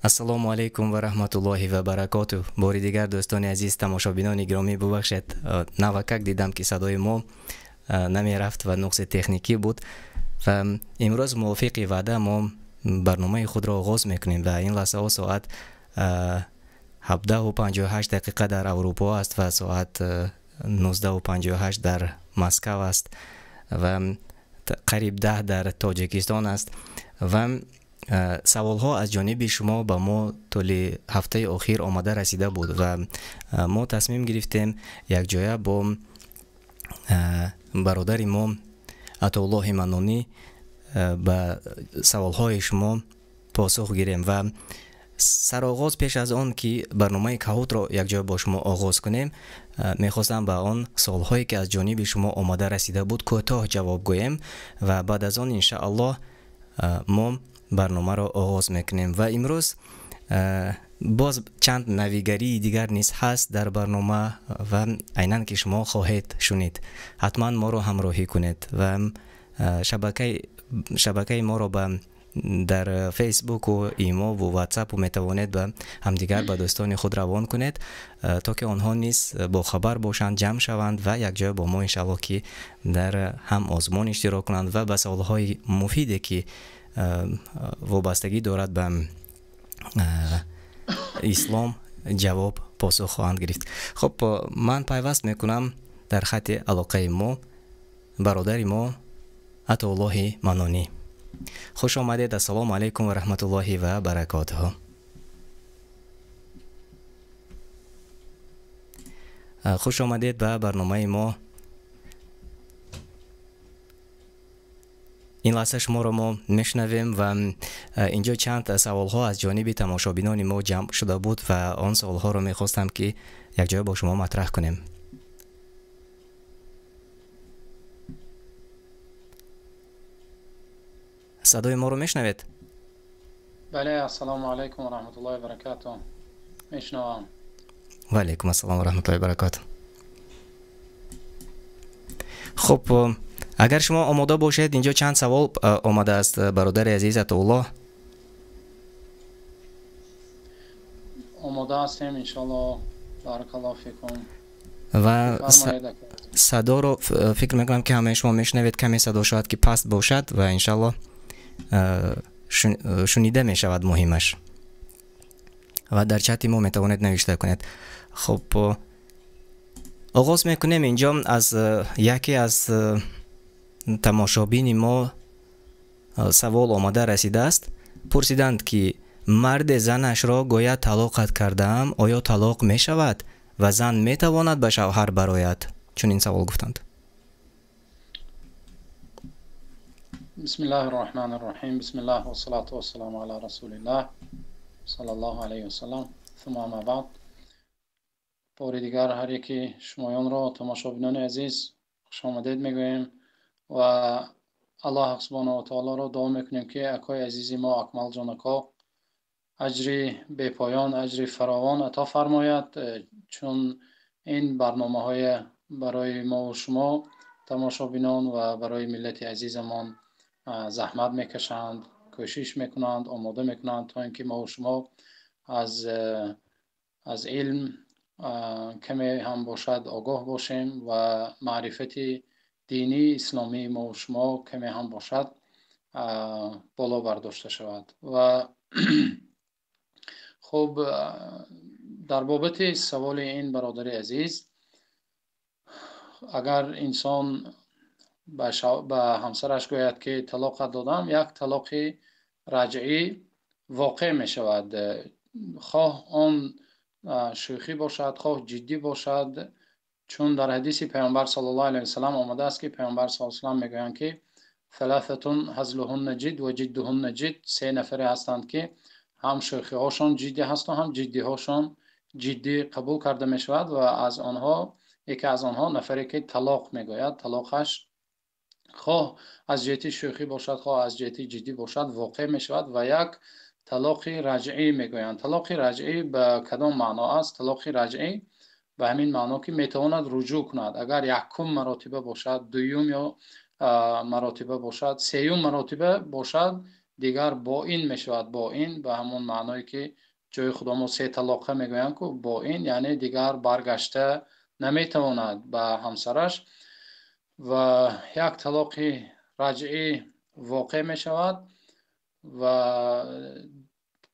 Ассалому алайкум ва раҳматуллоҳи ва баракотуҳ. Бори дигар дӯстони азиз, тамошобинони гиромӣ, бубахшед, навакак дидам, ки садои мо намерафт ва нуқси техникӣ буд. Ва имрӯз мувофиқи ваъда мо барномаи худро оғоз мекунем ва ин лаҳзаҳо соат 17:58 дақиқа дар Аврупо аст ва соат 19:58 дар Москва аст ва қариб 10 дар Тоҷикистон аст. Ва саволҳо аз ҷониби шумо ба мо тӯли ҳафтаи охир омада расида буд ва мо тасмим гирифтем якҷоя бо бародари мо Атоуллоҳи Маннонӣ ба саволҳои шумо посух гирем. Ва сароғоз пеш аз он ки барномаи Каҳутро якҷоя бо шумо оғоз кунем, мехостам ба он саволҳое ки аз ҷониби шумо омада расида буд кӯтоҳ ҷавоб гӯем ва баъд аз он иншааллоҳ мо барномаро оғоз мекунем. Ва имрӯз боз чанд навигарии дигар низ ҳаст дар барнома ва айнан ки шумо хоҳед шунид, ҳатман моро ҳамроҳӣ кунед ва шабакаи моро ба дар Фейсбуку, Имову, Ватсапу метавонед ба ҳамдигар ба дӯстони худ равон кунед, то ки онҳо низ бохабар бошанд, ҷамъ шаванд ва якҷоя бо мо иншааллоҳ ки дар ҳам озмон иштирок кунанд ва ба саволҳои муфиде ки вобастагӣ дорад ба ислом ҷавоб посух хоҳанд гирифт. Хуб, ман пайваст мекунам дар хати алоқаи мо бародари мо Атоуллоҳи Маннонӣ. Хуш омадед. Ассалому алайкум ва раҳматуллоҳи ва баракотуҳ. Хуш омадед ба барномаи мо. Ин лаҳза шуморо мо мешунавем ва инҷо чанд саволҳо аз ҷониби тамошобинони мо ҷамъ шуда буд ва он саволҳоро мехостам ки якҷоя бо шумо матраҳ кунем. Садои моро мешунавед? Бале, ассалому алайкум ва раҳматуллоҳи ва баракатуҳ. Мешунавам. Ва алайкум ассалом ва раҳматуллоҳи ва баракатуҳ. Хуб, агар шумо омода бошед, инҷо чанд савол омадааст, бародари азиз Атоуллоҳ. Омода ҳастем иншоаллоҳ. Баракаллоҳу фикум. Ва садоро фикр мекунам ки ҳамаи шумо мешунавед, каме садо шояд ки паст бошад ва иншоаллоҳ шунида мешавад муҳимаш. Ва дар чати мо метавонед навишта кунед. Хуб, оғоз мекунем инҷо аз яке аз тамошобини мо савол омада расидааст. Пурсиданд ки марде занашро гӯя талоқат кардаам, оё талоқ мешавад ва зан метавонад ба шавҳар барояд? Чунин савол гуфтанд. Бисмиллаҳи рраҳмани рраҳим. Бисмиллаҳ вассалату вассаламу ала расулиллаҳ саллаллоҳу алайҳи васаллам. Сумма амма баъд. Бори дигар ҳар яки шумоёнро тамошобинони азиз хуш омадед мегӯем ва Аллоҳ субҳонаҳу ва таолоро дуо мекунем ки акои азизи мо Акмалҷон ако аҷри бепоён, аҷри фаровон ато фармояд, чун ин барномаҳои барои мо ва шумо тамошобинон ва барои миллати азизамон заҳмат мекашанд, кӯшиш мекунанд, омода мекунанд то ин ки мо ва шумо аз илм каме ҳам бошад огоҳ бошем ва маърифати динии исломии мо ва шумо каме ҳам бошад боло бардошта шавад. Ва хуб, дар бобати саволи ин бародари азиз, агар инсон ба ҳамсараш гӯяд ки талоқат додам, як талоқи раҷъӣ воқеъ мешавад, хоҳ он шӯхӣ бошад, хоҳ ҷиддӣ бошад. Чун дар ҳадиси Паёмбар саллаллоҳу алайҳи васаллам омадааст ки Паёмбар саллаллоҳу алайҳи васаллам мегӯянд ки ثلاثة هزلهن جد و جدهن جد، се нафаре ҳастанд ки ҳам шӯхиҳошон ҷиддӣ ҳаст ва ҳам ҷиддиҳошон ҷиддӣ қабул карда мешавад ва аз онҳо яке аз онҳо нафаре ки талоқ мегӯяд, талоқаш хоҳ аз ҷиҳати шӯхӣ бошад, хоҳ аз ҷиҳати ҷиддӣ бошад, воқеъ мешавад. Ва як талоқи раҷъӣ мегӯянд. Талоқи раҷъӣ ба кадом маъно аст? Талоқи раҷъӣ ба ҳамин маъно ки метавонад руҷӯъ кунад. Агар якум маротиба бошад, дуюм ё маротиба бошад, сеюм маротиба бошад, Дигар боин мешавад. Боин ба ҳамон маъное, ки ҷои худомо се талоқа мегӯянд ку, боин яъне дигар баргашта наметавонад ба ҳамсараш ва як талоқи раҷъӣ воқеъ мешавад. Ва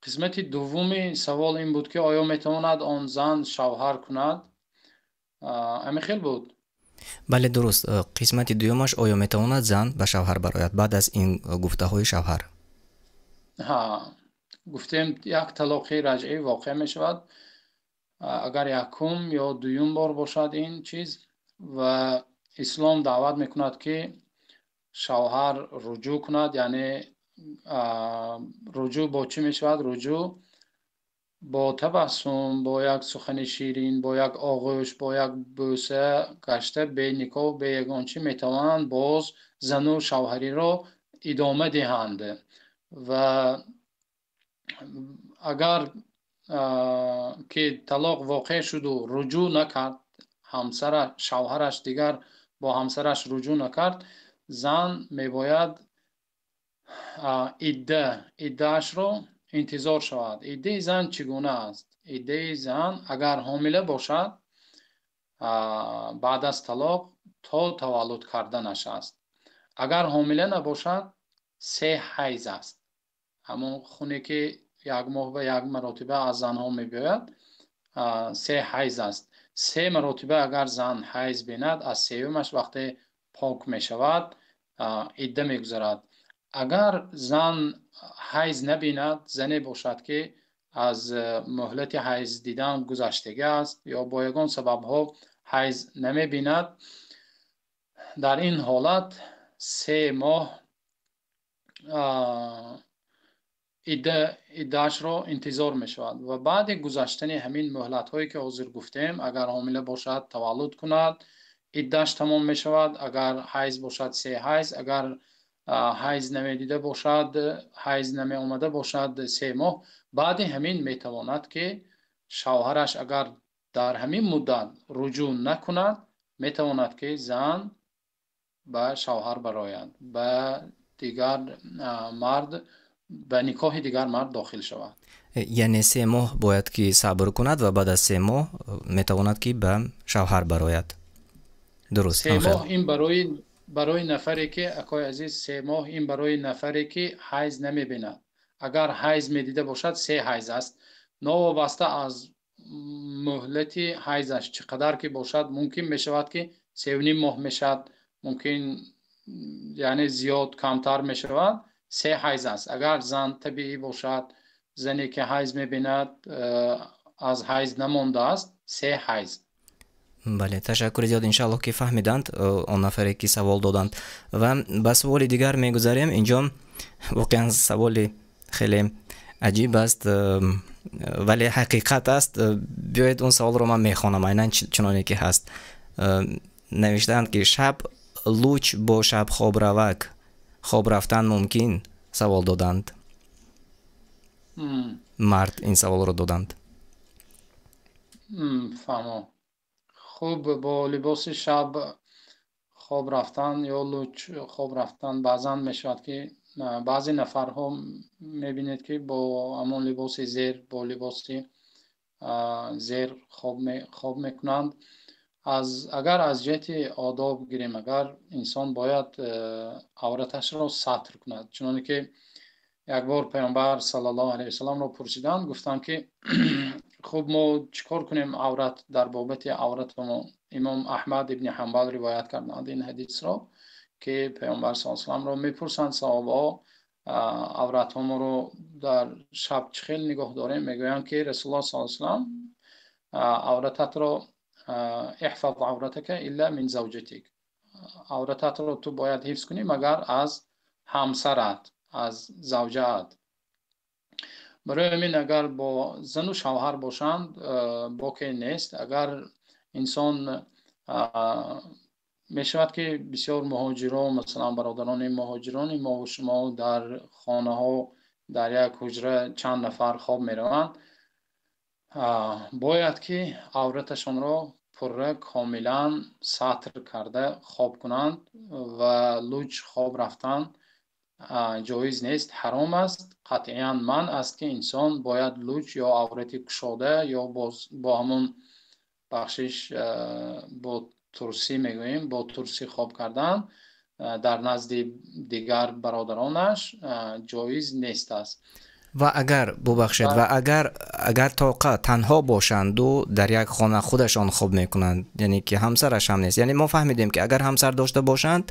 қисмати дуввуми савол ин буд, ки оё метавонад он зан шавҳар кунад? Ҳамин хел буд? Бале, дуруст. Қисмати дуюмаш: оё метавонад зан ба шавҳар барояд баъд аз ин гуфтаҳои шавҳар? Ҳа, гуфтем, як талоқи раҷъӣ воқеъ мешавад, агар якум ё дуюм бор бошад ин чиз. Ва ислом даъват мекунад, ки шавҳар руҷӯъ кунад. Яъне руҷӯъ бо чӣ мешавад? Руҷӯъ бо табассум, бо як сухани ширин, бо як оғӯш, бо як бӯса гашта, бе никоҳ, бе ягон чӣ метавонанд боз зану шавҳариро идома диҳанд. Ва агар ки талоқ воқеъ шуду руҷӯъ накард ҳамсара, шавҳараш дигар бо ҳамсараш руҷӯъ накард, зан мебояд иддаашро интизор шавад. Иддаи зан чӣ гуна аст? Иддаи зан, агар ҳомила бошад, баъд аз талоқ то таваллуд карданаш аст. Агар ҳомила набошад, се ҳайз аст, ҳамон хуне, ки як моҳ ба як маротиба аз занҳо мебиёяд, се ҳайз аст. Се маротиба агар зан ҳайз бинад, аз сеюмаш вақте пок мешавад, идда мегузарад. Агар зан ҳайз набинад, зане бошад, ки аз муҳлати ҳайз дидан гузаштагӣ аст ё бо ягон сабабҳо ҳайз намебинад, дар ин ҳолат 3 моҳ иддаашро интизор мешавад. Ва баъди гузаштани ҳамин муҳлатҳое, ки ҳозир гуфтем, агар ҳомила бошад, таваллуд кунад, иддааш тамом мешавад. Агар ҳайз бошад, се ҳайз, агар ҳайз намедида бошад, ҳайз намеомада бошад, 3 моҳ. Баъди ҳамин метавонад, ки шавҳараш агар дар ҳамин муддат руҷӯъ накунад, метавонад, ки зан ба шавҳар барояд, ба дигар мард, ба никоҳи дигар мард дохил шавад. Яъне 3 моҳ бояд ки сабр кунад ва баъд аз 3 моҳ метавонад, ки ба шавҳар барояд, дуруст? 3 моҳ ин барои нафаре ки, акои азиз, 3 моҳ ин барои нафаре, ки ҳайз намебинад. Агар ҳайз медида бошад, се ҳайз аст. Новобаста аз муҳлати ҳайзаш чӣ қадар ки бошад, мумкин мешавад, ки 3,5 моҳ мешавад, мумкин, яъне зиёд, камтар мешавад, се ҳайз аст. Агар зан табиӣ бошад, зане ки ҳайз мебинад, аз ҳайз намондааст, се ҳайз. Бале, ташаккури зиёд. Иншааллоҳ, ки фаҳмиданд он нафаре, ки савол доданд. Ва ба саволи дигар мегузарем. Инҷо воқеан саволи хеле аҷиб аст, вале ҳақиқат аст. Биёед, он саволро ман мехонам айнан чуноне ки ҳаст. Навиштаанд, ки шаб луч бо шабхобравак хоб рафтан мумкин? Савол доданд. Мард ин саволро доданд. Фаҳмо. Хуб, бо либоси шаб хоб рафтан ё луч хоб рафтан, баъзан мешавад, ки баъзе нафарҳо мебинед, ки бо ҳамон либоси зер, бо либоси зер хоб мекунанд. Аз агар аз ҷиҳати одоб гирем, агар инсон бояд авраташро сатр кунад, чуноне ки як бор Паёмбар саллаллоҳу алайҳи васалламро пурсиданд, гуфтанд, ки хуб, мо чӣ кор кунем аврат, дар бобати авратамо? Имом Аҳмад ибни Ҳамбал ривоят карданд ин ҳадисро, ки Паёмбар с саламро мепурсанд саҳобаҳо: авратҳоморо дар шаб чӣ хел нигоҳ дорем? Мегӯянд, ки Расулуллоҳ с салам: аврататро احفظ عورتك إلا من زوجتك, аврататро ту бояд ҳифз кунӣ, магар аз ҳамсарат, аз завҷаат. Барои ҳамин, агар бо зану шавҳар бошанд, боке нест. Агар инсон мешавад, ки бисёр муҳоҷирон, масалан, бародарони муҳоҷирони мову шумо дар хонаҳо дар як ҳуҷра чанд нафар хоб мераванд, бояд ки авраташонро пурра, комилан сатр карда хоб кунанд ва луч хоб рафтан ҷоиз нест, ҳаром аст, қатъиян манъ аст, ки инсон бояд луч ё аврати кушода ё боз бо ҳамон бахшиш бо турсӣ мегӯем, бо турсӣ хоб кардан дар назди дигар бародаронаш ҷоиз нест аст. Ва агар бубахшед, ва агар тоқа танҳо бошанду дар як хона худашон хоб мекунанд, яъне ки ҳамсараш ҳам нест, яъне мо фаҳмидем, ки агар ҳамсар дошта бошанд,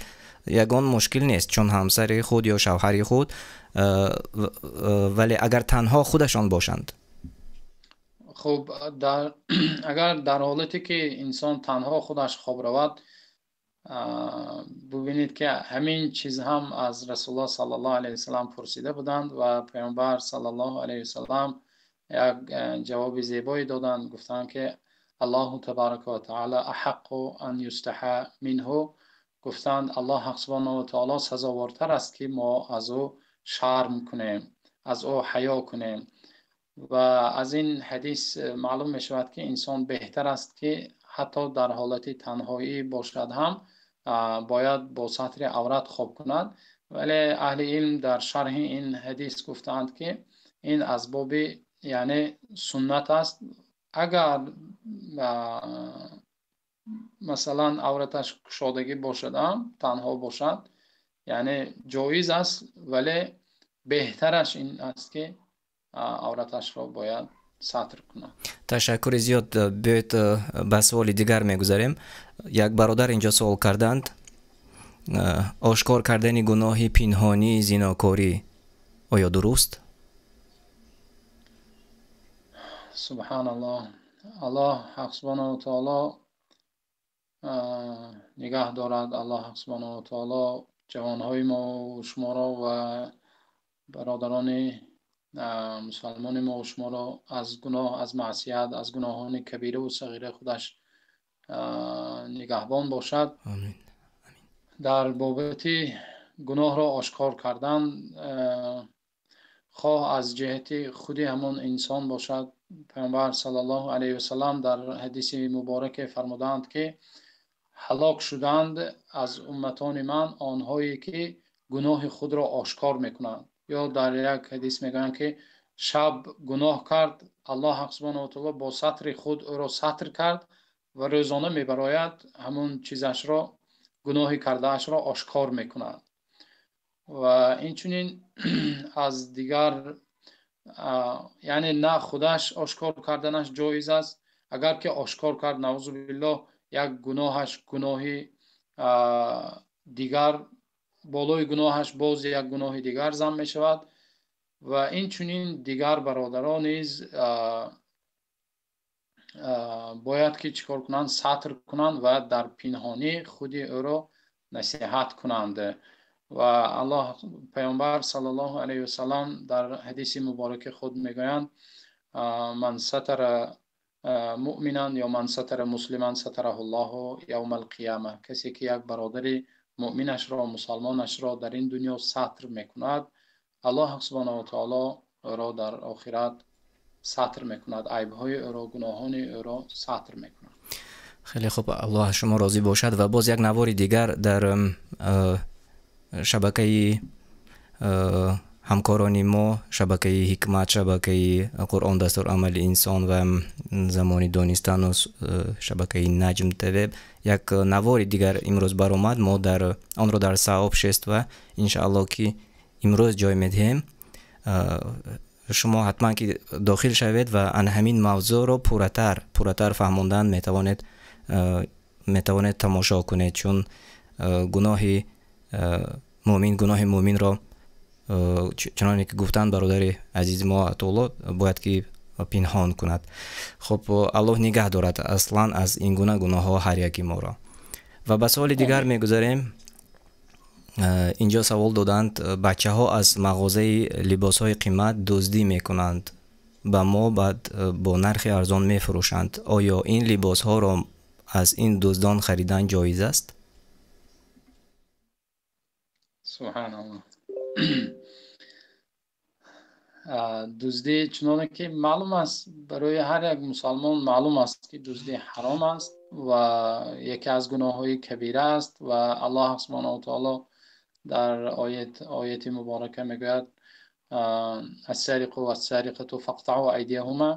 ягон мушкил нест, чун ҳамсари худ ё шавҳари худ, вале агар танҳо худашон бошанд. Хуб, агар дар ҳолате ки инсон танҳо худаш хоб равад, бубинед, ки ҳамин чиз ҳам аз Расулуллоҳ саллаллоҳу алайҳи васаллам пурсида буданд ва Паёмбар саллаллоҳу алайҳи васаллам як ҷавоби зебое доданд. Гуфтанд, ки Аллоҳу табарака ва таъала аҳаққу ан юстаҳа минҳу. Гуфтанд, Аллоҳ ҳақ субҳонаҳу ва таъала сазовортар аст, ки мо аз ӯ шарм кунем, аз ӯ ҳаё кунем. Ва аз ин ҳадис маълум мешавад, ки инсон беҳтар аст, ки ҳатто дар ҳолати танҳоӣ бошад ҳам, бояд бо сатри аврат хоб кунад. Вале аҳли илм дар шарҳи ин ҳадис гуфтаанд, ки ин аз боби, яъне, суннат аст. Агар масалан авраташ кушодагӣ бошад ҳам, танҳо бошад, яъне ҷоиз аст, вале беҳтараш ин аст, ки авраташро бояд сатр кунад. Ташаккури зиёд. Биёед, ба суоли дигар мегузарем. Як бародар инҷо суол карданд: ошкор кардани гуноҳи пинҳонии зинокорӣ оё дуруст? Субҳаналлоҳ. Аллоҳ ҳақ субҳонаҳу ва таоло нигаҳ дорад. Аллоҳ ҳақ субҳонаҳу ва таоло ҷавонҳои мо шуморо ва бародарони мусалмони мо шуморо аз гуноҳ, аз маъсият, аз гуноҳони кабираву сағира худаш нигаҳбон бошад. Амин. Дар бобати гуноҳро ошкор кардан, хоҳ аз ҷиҳати худи ҳамон инсон бошад, Паёмбар саллаллоҳу алайҳи васаллам дар ҳадиси мубораке фармудаанд, ки ҳалок шуданд аз умматони ман онҳое, ки гуноҳи худро ошкор мекунанд. Ё дар як ҳадис мегӯянд, ки шаб гуноҳ кард, Аллоҳ ҳақ субҳонаҳу ва таъоло бо сатри худ ӯро сатр кард ва рӯзона мебарояд, ҳамон чизашро, гуноҳи кардаашро ошкор мекунад. Ва инчунин аз дигар, яъне на худаш ошкор карданаш ҷоиз аст. Агар ки ошкор кард, наузу биллоҳ, як гуноҳаш гуноҳи дигар, болои гуноҳаш боз як гуноҳи дигар зам мешавад. Ва инчунин дигар бародарон низ бояд ки чӣ кор кунанд? Сатр кунанд ва дар пинҳонӣ худи ӯро насиҳат кунанд. Ва Аллоҳ, Паёмбар саллаллоҳу алайҳи васаллам дар ҳадиси мубораки худ мегӯянд: ман сатара муъминан ё ман сатара муслиман сатараҳуллоҳу явмал қияма. Касе ки як бародари муъминашро, мусалмонашро дар ин дунё сатр мекунад, Аллоҳ субҳонаҳу ва таоло ӯро дар охират сатр мекунад, айбҳои ӯро, гуноҳони ӯро сатр мекунад. Хеле хуб, Аллоҳ аз шумо розӣ бошад. Ва боз як навори дигар дар шабакаи ҳамкорони мо, шабакаи Ҳикмат, шабакаи Қуръон дастурамали инсон ва Замони донистану шабакаи Наҷм ТВ як навори дигар имрӯз баромад. Мо дар онро дар сообщество, иншааллоҳ, ки имрӯз ҷой медиҳем. Шумо ҳатман ки дохил шавед ва ана ҳамин мавзӯъро пурратар фаҳмондан метавонед, тамошо кунед, чун гуноҳи муъмин гуноҳи муъминро, чуноне ки гуфтанд бародари азизи мо Атоулло, бояд ки пинҳон кунад. Хуб, Аллоҳ нигаҳ дорад аслан аз ин гуна гуноҳҳо ҳар яки моро. Ва ба суоли дигар мегузарем. Инҷо савол доданд: бачаҳо аз мағозаи либосҳои қимат дуздӣ мекунанд, ба мо баъд бо нархи арзон мефурӯшанд. Оё ин либосҳоро аз ин дуздон харидан ҷоиз аст? Субҳаналлоҳ. Дуздӣ, чуноне ки маълум аст, барои ҳар як мусалмон маълум аст, ки дуздӣ ҳаром аст ва яке аз гуноҳҳои кабира аст. Ва Аллоҳ субҳонаҳу ва таоло Дар ояти муборака мегӯяд: السارق والسارقة فاقطعوا أيديهما.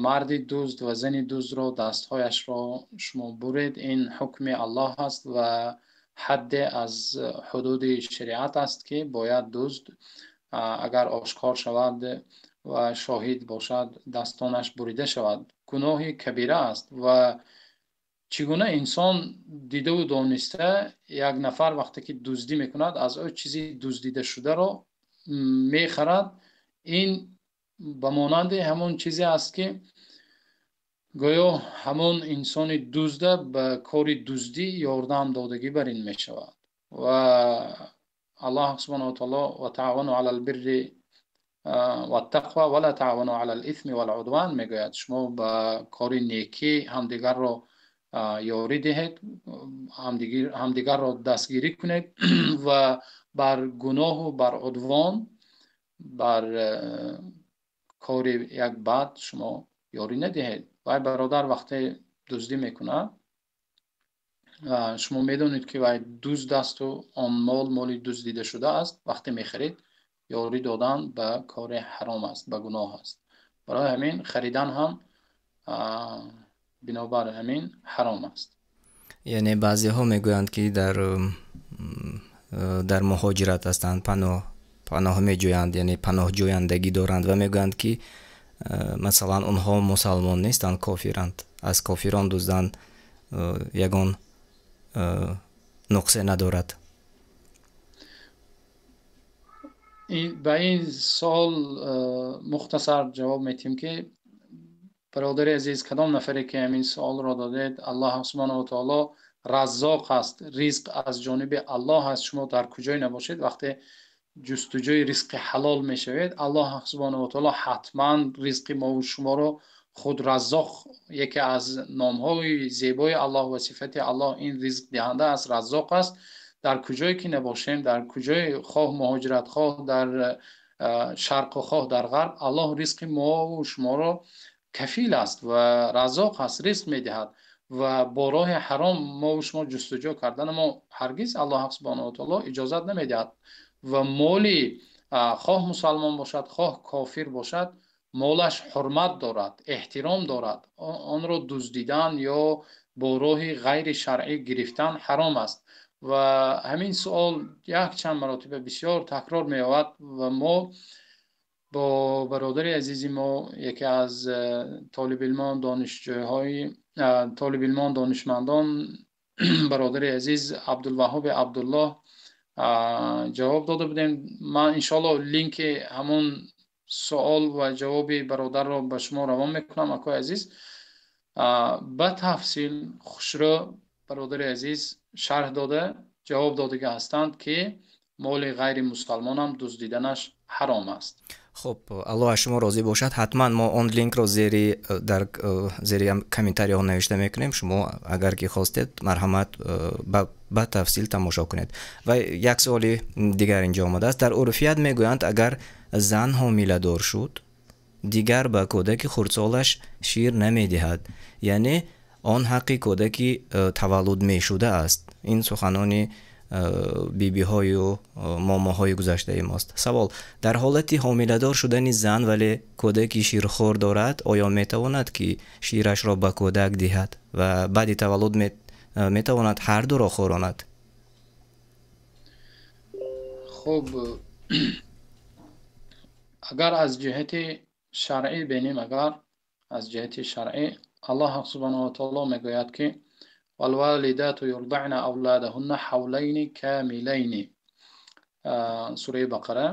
Марди дузд ва зани дуздро дастҳояшро шумо буред. Ин ҳукми Аллоҳ аст ва ҳадде аз ҳудуди шариат аст, ки бояд дузд агар ошкор шавад ва шоҳид бошад, дастонаш бурида шавад. Гуноҳи кабира аст. Ва чӣ гуна инсон дидаву дониста як нафар вақте ки дуздӣ мекунад, аз ӯ чизи дуздида шударо мехарад, ин ба монанди ҳамон чизе аст, ки гӯё ҳамон инсони дузда ба кори дуздӣ ёрдам додагӣ бар ин мешавад. Ва Аллоҳ субҳонаҳу ва таъоло: وتعاونوا على البر والتقوى ولا تعاونوا على الإثم والعدوان мегӯяд. Шумо ба кори некӣ ҳамдигарро ёрӣ диҳед, ҳамдигарро дастгирӣ кунед ва бар гуноҳу бар удвон, бар кори як бад шумо ёрӣ надиҳед. Вай бародар вақте дуздӣ мекунад, шумо медонед, ки вай дузд асту он мол моли дуздида шуда аст. Вақте мехаред, ёрӣ додан ба кори ҳаром аст, ба гуноҳ аст. Барои ҳамин харидан ҳам бинобар ҳамин ҳаром аст. Яъне баъзеҳо мегӯянд, ки дар муҳоҷират ҳастанд, паноҳ меҷӯянд, яъне паноҳҷӯяндагӣ доранд ва мегӯянд, ки масалан онҳо мусалмон нестанд, кофиранд, аз кофирон дузданд ягон нуқсе надорад. Ба ин суол мухтасар ҷавоб медиҳем, ки бародари азиз, кадом нафаре ки ҳамин суолро додед, Аллоҳ субҳонаҳу ва таъоло раззоқ аст, ризқ аз ҷониби Аллоҳ аст. Шумо дар куҷое набошед, вақте ҷустуҷӯи ризқи ҳалол мешавед, Аллоҳ субҳонаҳу ва таъоло ҳатман ризқи мову шуморо худ раззоқ, яке аз номҳои зебои Аллоҳ ва сифати Аллоҳ ин ризқдиҳанда аст, раззоқ аст. Дар куҷое ки набошем, дар куҷое, хоҳ муҳоҷират, хоҳ дар шарқу хоҳ дар ғарб, Аллоҳ ризқи мову шуморо кафил аст ва раззоқ аст, ризқ медиҳад. Ва бо роҳи ҳаром мову шумо ҷустуҷӯ кардан мо ҳаргиз Аллоҳ субҳонаҳу ва таъоло иҷозат намедиҳад. Ва моли хоҳ мусалмон бошад, хоҳ кофир бошад, молаш ҳурмат дорад, эҳтиром дорад. Онро дуздидан ё бо роҳи ғайри шаръӣ гирифтан ҳаром аст. Ва ҳамин суол якчанд маротиба бисёр такрор меёбад ва мо бо бародари азизи мо, яке аз толибилмон, донишҷӯҳои толибилмон, донишмандон, бародари азиз Абдулваҳоби Абдуллоҳ ҷавоб дода будем. Ман иншоаллоҳ линки ҳамон суол ва ҷавоби бародарро ба шумо равон мекунам, акои азиз. Ба тафсил хушрӯ бародари азиз шарҳ дода, ҷавоб додага ҳастанд, ки моли ғайри мусалмонам дуздиданаш ҳаром аст. Хуб, Аллоҳ аз шумо розӣ бошад. Ҳатман мо он линкро зери дар зери комментариҳо навишта мекунем. Шумо агар ки хостед, марҳамат, ба тафсил тамошо кунед. Ва як суоли дигар инҷо омадааст. Дар урфият мегӯянд, агар зан ҳомиладор шуд, дигар ба кӯдаки хурдсолаш шир намедиҳад, яъне он ҳаққи кӯдаки таваллуд мешуда аст. Ин суханони бибиҳою момоҳои гузаштаи мост. Савол: дар ҳолати ҳомиладор шудани зан, вале кӯдаки ширхӯр дорад, оё метавонад, ки ширашро ба кӯдак диҳад ва баъди таваллуд метавонад ҳар дуро хӯронад? Хуб, агар аз ҷиҳати шаръӣ бинем, агар аз ҷиҳати шаръӣ, Аллоҳ субҳонаҳу ва таъоло мегӯяд, ки والوالدات يرضعن أولادهن حولين كاملين، сураи Бақара.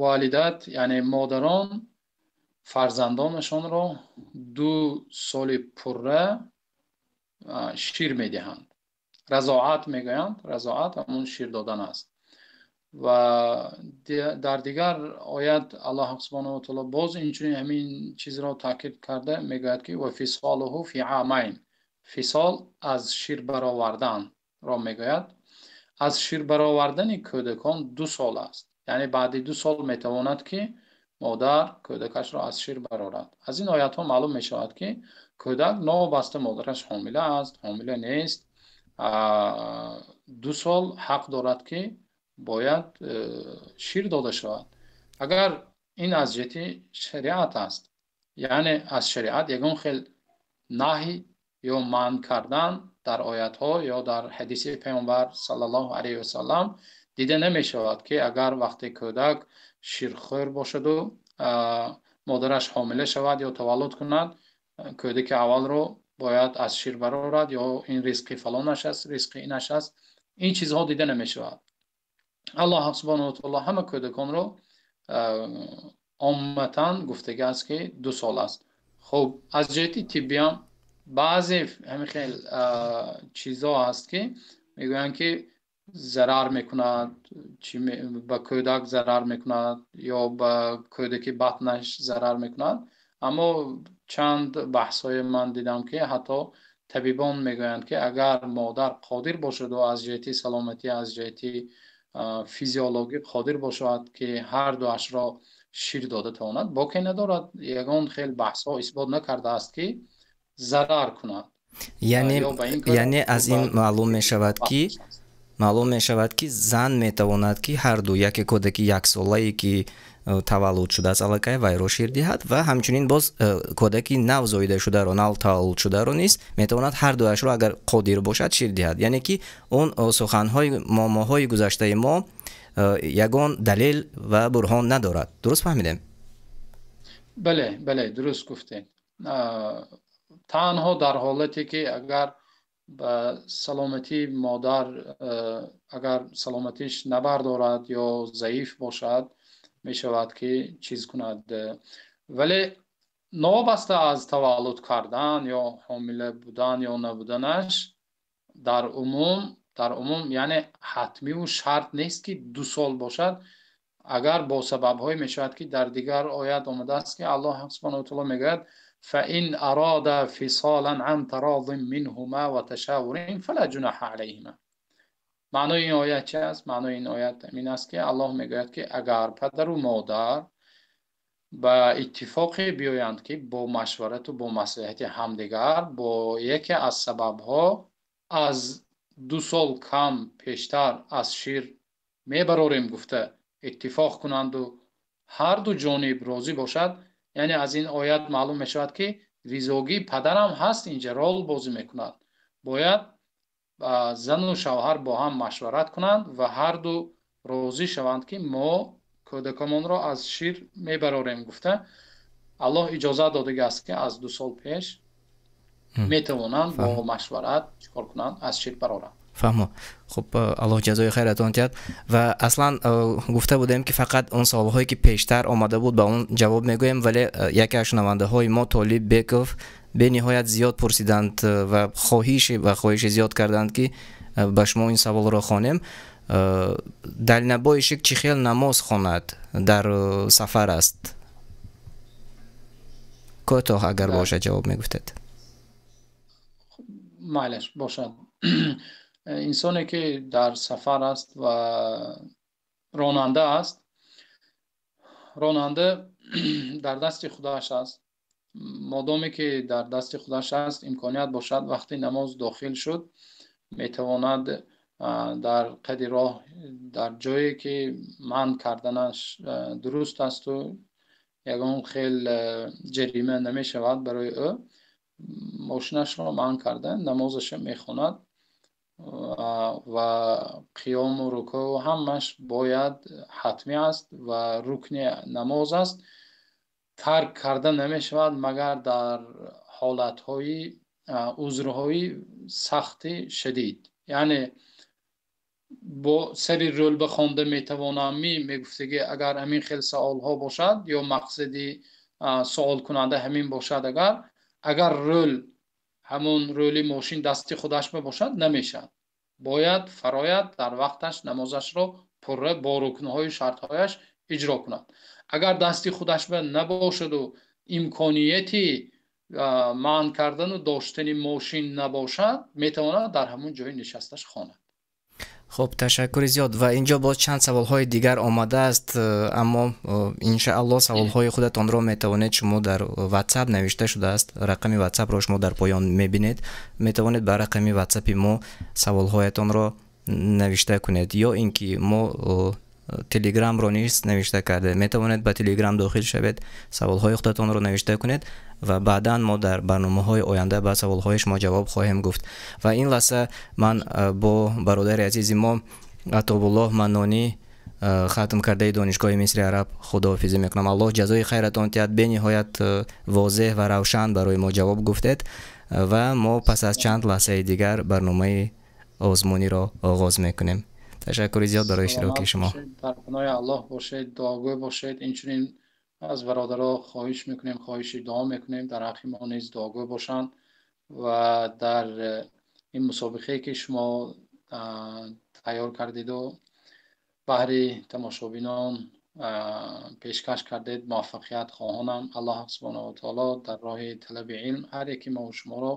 Волидат, яъне модарон, фарзандонашонро 2 соли пурра шир медиҳанд. Разоат мегӯянд, разоат ҳамон шир додан аст. Ва дар дигар оят Аллоҳ субҳонаҳу ва таъоло боз инчунин ҳамин чизро таъкид карда мегӯяд, ки وفصاله في عامين. Фисол аз шир бароварданро мегӯяд. Аз шир баровардани кӯдакон 2 сол аст, яъне баъди 2 сол метавонад, ки модар кӯдакашро аз шир барорад. Аз ин оятҳо маълум мешавад, ки кӯдак, новобаста модараш ҳомила аст, ҳомила нест. 2 сол ҳақ дорад, ки бояд шир дода шавад. Агар ин аз ҷиҳати шариат аст, яъне аз шариат ягон хел наҳй ё манъ кардан дар оятҳо ё дар ҳадиси Паёмбар саллаллоҳу алайҳи васаллам дида намешавад, ки агар вақте кӯдак ширхӯр бошаду модараш ҳомила шавад ё таваллуд кунад, кӯдаки аввалро бояд аз шир барорад ё ин ризқи фалонаш аст, ризқи инаш аст, ин чизҳо дида намешавад. Аллоҳ субҳонаҳу ва таъоло ҳама кӯдаконро омматан гуфтага аст, ки 2 сол аст. Хуб, аз ҷиҳати тиббиам баъзе ҳамин хел чизҳо ҳаст, ки мегӯянд, ки зарар мекунад, ба кӯдак зарар мекунад ё ба кӯдаки батнаш зарар мекунад. Аммо чанд баҳсҳое ман дидам, ки ҳатто табибон мегӯянд, ки агар модар қодир бошаду аз ҷиҳати саломатӣ, аз ҷиҳати физиологӣ қодир бошад, ки ҳар дуашро шир дода тавонад, боке надорад. Ягон хел баҳсҳо исбот накардааст, ки зарар кунад. Яъне аз ин маълум мешавад, ки зан метавонад, ки ҳарду, яке кӯдаки яксолае, ки таваллуд шудааст аллакай, вайро шир диҳад ва ҳамчунин боз кӯдаки нав зоида шударо, нав таваллуд шударо низ метавонад ҳар дуяшро, агар қодир бошад, шир диҳад. Яъне ки он суханҳои момоҳои гузаштаи мо ягон далел ва бурҳон надорад. Дуруст фаҳмидем? Бале, дуруст гуфтед. Танҳо дар ҳолате, ки агар ба саломатии модар, агар саломатиш набардорад ё заиф бошад, мешавад, ки чиз кунад. Вале новобаста аз таваллуд кардан ё ҳомила будан ё набуданаш, дар умум, яъне ҳатмиву шарт нест, ки 2 сол бошад. Агар бо сабабҳое мешавад, ки дар дигар оят омадааст, ки Аллоҳ субҳонаҳу ва таъоло мегӯяд: فإن أرادا فصالا عن تراض منهما وتشاور فلا جناح عليهما. Маънои ин оят чи аст? Маънои ин оят ин аст, ки Аллоҳ мегӯяд, ки агар падару модар ба иттифоқе биёянд, ки бо машварату бо маслиҳати ҳамдигар бо яке аз сабабҳо аз 2 сол кам пештар аз шир мебарорем гуфта иттифоқ кунанду ҳарду ҷониб розӣ бошад. Яъне аз ин оят маълум мешавад, ки ризогии падарам ҳаст, инҷа рол бозӣ мекунад. Бояд зану шавҳар бо ҳам машварат кунанд ва ҳарду розӣ шаванд, ки мо кӯдакамонро аз шир мебарорем гуфта, Аллоҳ иҷозат додагааст, ки аз 2 сол пеш метавонанд бо машварат чӣ кор кунанд? Аз шир бароранд. Фаҳмо. Хуб, Аллоҳ ҷазои хайратон диҳад. Ва аслан гуфта будем, ки фақат он саволҳое, ки пештар омада буд, ба он ҷавоб мегӯем, вале яке аз шунавандаҳои мо, Толиб Беков, бениҳоят зиёд пурсиданд ва хоҳиши зиёд карданд, ки ба шумо ин саволро хонем. Дальнобойщик чӣ хел намоз хонад, дар сафар аст? Кӯтоҳ агар бошад, ҷавоб мегуфтед. Майлаш, бошад. Инсоне, ки дар сафар аст ва ронанда аст, ронанда дар дасти худаш аст. Модоме ки дар дасти худаш аст, имконият бошад, вақти намоз дохил шуд, метавонад дар қади роҳ, дар ҷое, ки манъ карданаш дуруст асту ягон хел ҷарима намешавад барои ӯ, мошинашро манъ карда, намозаша мехонад ва қиёму рукӯъ ҳамаш бояд ҳатмӣ аст ва рукни намоз аст, тарк карда намешавад, магар дар ҳолатҳои узрҳои сахти шадид. Яъне бо сари рӯлба хонда метавонам мегуфтагӣ, агар ҳамин хел саволҳо бошад ё мақсади суолкунанда ҳамин бошад, агар рӯл, ҳамон рӯли мошин дасти худаш бошад, намешавад. Бояд фарояд, дар вақташ намозашро пурра бо рукнҳою шартҳояш иҷро кунад. Агар дасти худаш набошаду имконияти манъ кардану доштани мошин набошад, метавонад дар ҳамон ҷои нишасташ хонад. Хуб, ташаккури зиёд. Ва инҷо боз чанд саволҳои дигар омадааст, аммо иншааллоҳ саволҳои худатонро метавонед шумо дар WhatsApp навишта шудааст, рақами WhatsApp-ро шумо дар поён мебинед, метавонед ба рақами WhatsApp-и мо саволҳоятонро навишта кунед, ё ин ки мо Телеграмро низ навишта карда метавонед, ба Телеграм дохил шавед, саволҳои худатонро навишта кунед ва баъдан мо дар барномаҳои оянда ба саволҳои шумо ҷавоб хоҳем гуфт. Ва ин лаҳза ман бо бародари азизи мо Атобуллоҳ Маннонӣ, хатм кардаи Донишгоҳи Мисри Араб, худоҳофизӣ мекунам. Аллоҳ ҷазои хайратон диҳад, бениҳоят возеҳ ва равшан барои мо ҷавоб гуфтед ва мо пас аз чанд лаҳзаи дигар барномаи озмуниро оғоз мекунем. Ташаккури зиёд барои иштироки шумо. Дар паноҳи Аллоҳ бошед, дуогӯй бошед. Инчунин аз бародаро хоҳиш мекунем, хоҳиши дуо мекунем, дар ҳаққи мо низ дуогӯй бошанд ва дар ин мусобиқае ки шумо тайёр кардиду баҳри тамошобинон пешкаш кардед, муваффақият хоҳонам. Аллоҳ субҳонаҳу ва таоло дар роҳи талаби илм ҳар яки мо шуморо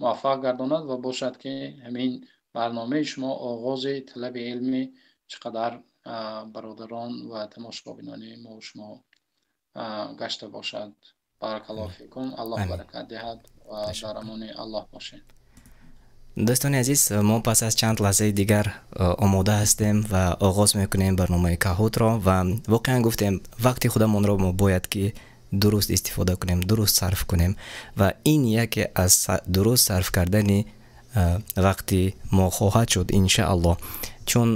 муваффақ гардонад ва бошад ки ҳамин барномаи шумо оғози талаби илми чӣ қадар бародарон ва тамошобинони мо шумо гашта бошад. Баракаллоҳу фикум, Аллоҳ баракат диҳад ва дар амони Аллоҳ бошед. Дӯстони азиз, мо пас аз чанд лаҳзаи дигар омода ҳастем ва оғоз мекунем барномаи Каҳутро ва воқеан гуфтем, вақти худамонро мо бояд ки дуруст истифода кунем, дуруст сарф кунем ва ин яке аз дуруст сарф кардани вақти мо хоҳад шуд иншааллоҳ, чун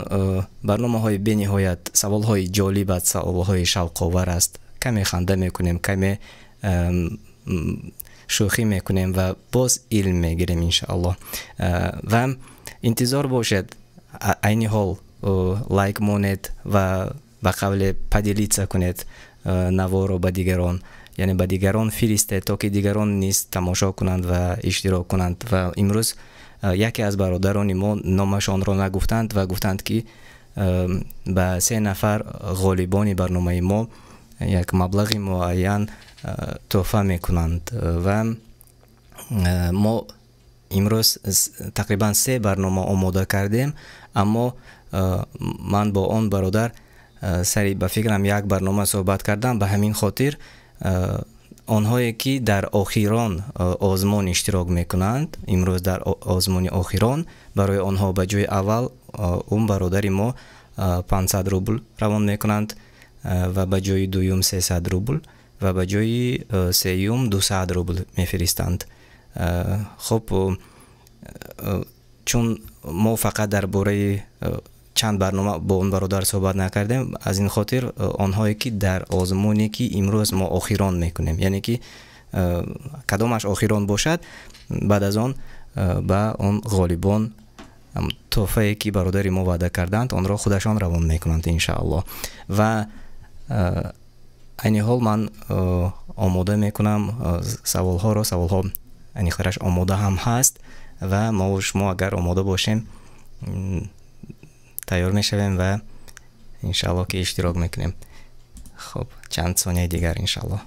барномаҳои бениҳоят саволҳои ҷолиб аст, саволҳои шавқовар аст, каме ханда мекунем, каме шӯхӣ мекунем ва боз илм мегирем иншааллоҳ. Ва интизор бошед, айни ҳол лайк монед ва ба қавле поделиться кунед наворо ба дигарон, яъне ба дигарон фиристед, то ки дигарон низ тамошо кунанд ва иштирок кунанд. Ва имрӯз яке аз бародарони мо номашонро нагуфтанд ва гуфтанд ки ба 3 нафар ғолибони барномаи мо як маблағи муайян тӯҳфа мекунанд ва мо имрӯз тақрибан 3 барнома омода кардем, аммо ман бо он бародар сари ба фикрам як барнома суҳбат кардам. Ба ҳамин хотир онҳое ки дар охирон озмон иштирок мекунанд, имрӯз дар озмони охирон барои онҳо ба ҷои аввал он бародари мо 500 рубл равон мекунанд ва ба ҷои дуюм 300 рубл ва ба ҷои сеюм 200 рубл мефиристанд. Хуб, чун мо фақат дар бораи чанд барнома бо он бародар суҳбат накардем, аз ин хотир онҳое ки дар озмуне ки имрӯз мо охирон мекунем, яъне ки кадомаш охирон бошад, баъд аз он ба он ғолибон тӯҳфае ки бародари мо ваъда карданд, онро худашон равон мекунанд иншааллоҳ. Ва айни ҳол ман омода мекунам саволҳоро, саволҳо айни хелаш омода ҳам ҳаст ва мо шумо агар омода бошем тайёр мешавем ва иншааллоҳ ки иштирок мекунем. Хуб, чанд сонияи дигар иншааллоҳ.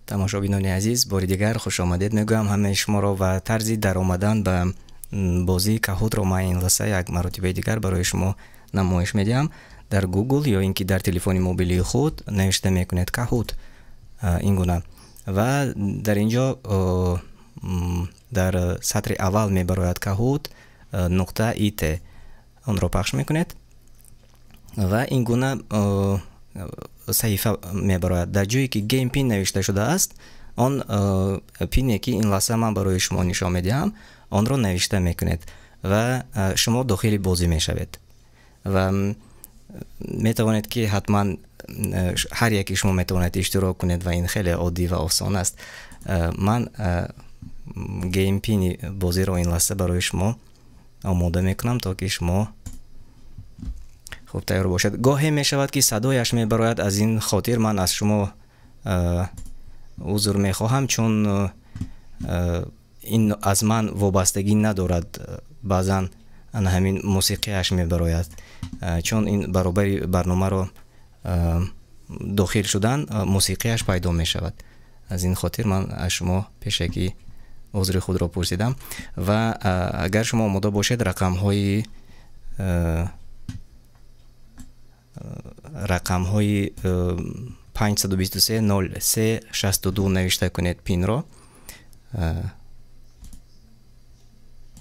Тамошобинони азиз, бори дигар хуш омадед мегӯям ҳамаи шуморо ва тарзи даромадан ба бозии Каҳутро ман ин лаҳза як маротибаи дигар барои шумо намоиш медиҳам. Дар Google ё ин ки дар телефони мобилии худ навишта мекунед Каҳут ин гуна ва дар ин ҷо дар сатри аввал мебарояд Kahoot нуқта it, онро пахш мекунед ва ин гуна саҳифа мебарояд. Дар ҷое ки Game Pin навишта шудааст, он пине ки ин лаҳза ман барои шумо нишон медиҳам, онро навишта мекунед ва шумо дохили бозӣ мешавед ва метавонед ки ҳатман ҳар яке шумо метавонед иштирок кунед ва ин хеле оддӣ ва осон аст. Ман Game Pin-и бозиро ин лаҳза барои шумо омода мекунам, то ки шумо хуб тайёр бошед. Гоҳе мешавад, ки садояш мебарояд, аз ин хотир ман аз шумо узр мехоҳам, чун ин аз ман вобастагӣ надорад. Баъзан ана ҳамин мусиқияш мебарояд, чун ин баробари барномаро дохил шудан мусиқияш пайдо мешавад. Аз ин хотир ман аз шумо пешакӣ узри худро пурсидам. Ва агар шумо омода бошед, рақамҳои 523 03 62 навишта кунед пинро.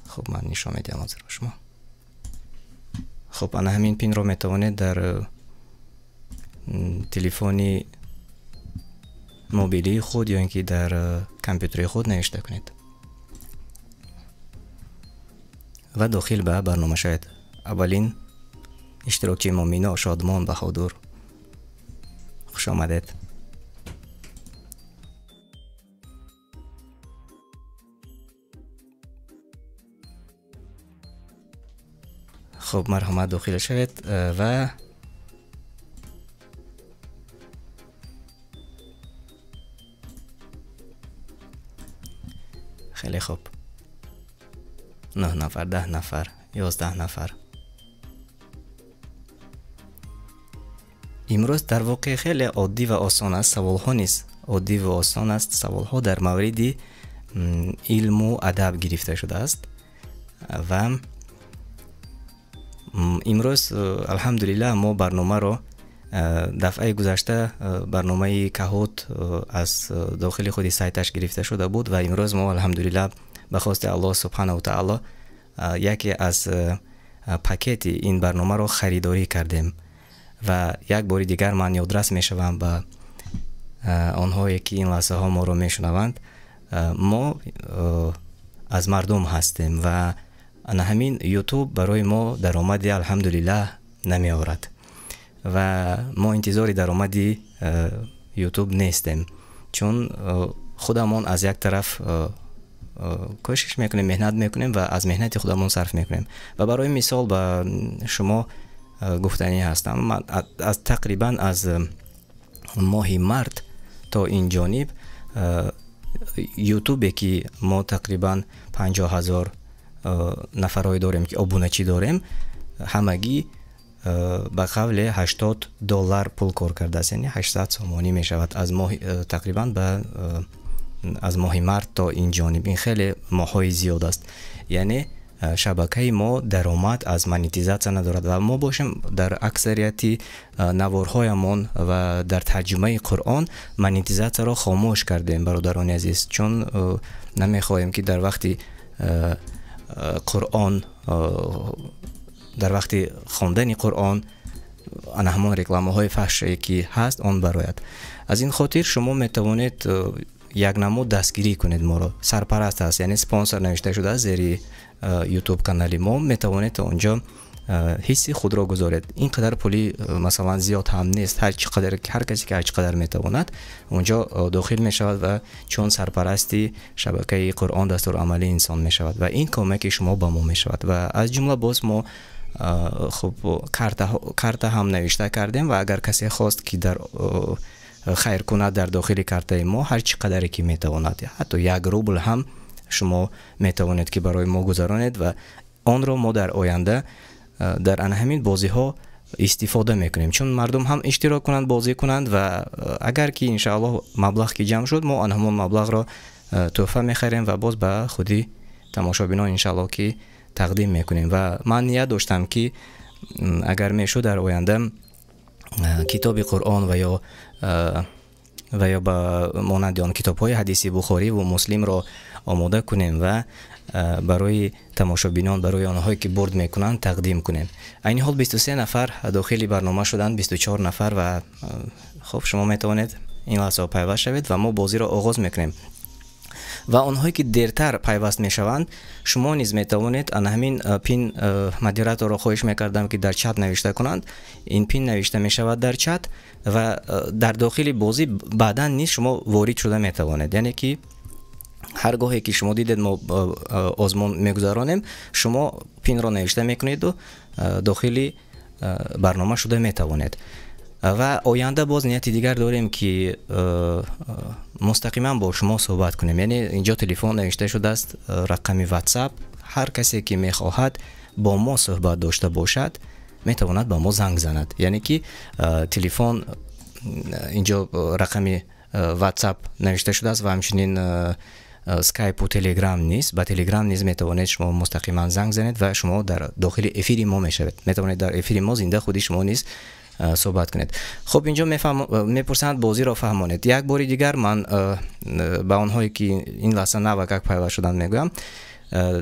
Хуб, ман нишон медиҳам ҳозир ба шумо. Хуб, ана ҳамин пинро метавонед дар телефони мобилии худ ё ин ки дар компютери худ навишта кунед ва дохил ба барнома шавед. Аввалин иштирокчии мо Мино Шодмон Баҳодур, хуш омадед. Хуб, марҳамат, дохил шавед ва хеле хуб. 9 нафар, 10 нафар, 11 нафар. Имрӯз дар воқеъ хеле оддӣ ва осон аст. Саволҳо низ оддӣ ва осон аст. Саволҳо дар мавриди илму адаб гирифта шудааст ва имрӯз алҳамдулиллаҳ мо барномаро дафъаи гузашта барномаи Kahoot аз дохили худи сайташ гирифта шуда буд ва имрӯз мо алҳамдулиллаҳ ба хости Аллоҳ субҳанаҳу таъоло яке аз пакети ин барномаро харидорӣ кардем ва як бори дигар ман ёдрас мешавам ба онҳое ки ин лаҳзаҳо моро мешунаванд. Мо аз мардум ҳастем ва ана ҳамин YouTube барои мо даромади алҳамдулиллаҳ намеорад ва мо интизори даромади YouTube нестем, чун худамон аз як тараф кӯшиш мекунем, меҳнат мекунем ва аз меҳнати худамон сарф мекунем. Ва барои мисол ба шумо гуфтанӣ ҳастам, ман аз тақрибан аз моҳи март то ин ҷониб ютубе ки мо тақрибан 50 ҳазор нафарҳое дорем ки обуначӣ дорем, ҳамагӣ ба қавле $80 пул кор кардааст, яъне 800 сомонӣ мешавад аз моҳи тақрибан ба аз моҳи март то ин ҷониб. Ин хеле моҳҳои зиёд аст, яъне шабакаи мо даромад аз монетизатсия надорад ва мо бошем дар аксарияти наворҳоямон ва дар тарҷумаи Қуръон монетизатсияро хомӯш кардем, бародарони азиз, чун намехоҳем ки дар вақти Қуръон, дар вақти хондани Қуръон ана ҳамон рекламаҳои фаҳше ки ҳаст он барояд. Аз ин хотир шумо метавонед як намуд дастгирӣ кунед моро. Сарпараст аст, яъне спонсор навишта шудааст зери YouTube канали мо, метавонед то онҷо ҳисси худро гузоред. Ин қадар пули масалан зиёд ҳам нест, ҳар чӣ қадар ҳар касе ки ҳар чӣ қадар метавонад онҷо дохил мешавад ва чун сарпарасти шабакаи Қуръон дастурамали инсон мешавад ва ин кӯмаки шумо ба мо мешавад. Ва аз ҷумла боз мо хуб карта ҳам навишта кардем ва агар касе хост ки дар хайр кунад дар дохили картаи мо ҳар чӣ қадаре ки метавонад, ҳатто 1 рубл ҳам шумо метавонед ки барои мо гузаронед ва онро мо дар оянда дар ана ҳамин бозиҳо истифода мекунем, чун мардум ҳам иштирок кунанд, бозӣ кунанд ва агар ки иншааллоҳ маблағ ки ҷамъ шуд, мо ана ҳамон маблағро тӯҳфа мехарем ва боз ба худи тамошобинон иншааллоҳ ки тақдим мекунем. Ва ман ният доштам ки агар мешуд дар оянда китоби Қуръон ва ё ба монанди он китобҳои ҳадиси Бухорӣ ва Муслимро омода кунем ва барои тамошобинон, барои онҳое ки бурд мекунанд тақдим кунем. Айни ҳол 23 нафар дохили барнома шуданд, 24 нафар ва хуб шумо метавонед ин лаҳзаҳо пайваст шавед ва мо бозиро оғоз мекунем. Ва онҳое ки дертар пайваст мешаванд, шумо низ метавонед ана ҳамин пин модераторро хоҳиш мекардам ки дар чат навишта кунанд. Ин пин навишта мешавад дар чат ва дар дохили бозӣ баъдан низ шумо ворид шуда метавонед, яъне ки Ҳар гоҳе ки шумо дидед, мо озмун мегузаронем, шумо пинро навишта мекунеду дохили барнома шуда метавонед. Ва оянда боз нияти дигар дорем, ки мустақиман бо шумо суҳбат кунем. Яъне инҷо телефон навишта шудааст, рақами WhatsApp. Ҳар касе ки мехоҳад бо мо суҳбат дошта бошад, метавонад ба мо занг занад. Яъне ки телефон инҷо рақами WhatsApp навишта шудааст ва ҳамчунин Skype у Telegram низ. Ба Telegram низ метавонед шумо мустақиман занг занед ва шумо дар дохили эфири мо мешавед. Метавонед дар эфири мо зинда худи шумо низ суҳбат кунед. Хуб, инҷо мепурсанд: бозиро фаҳмонед. Як бори дигар ман ба онҳое ки ин лаҳза навакак пайваст шуданд мегӯям: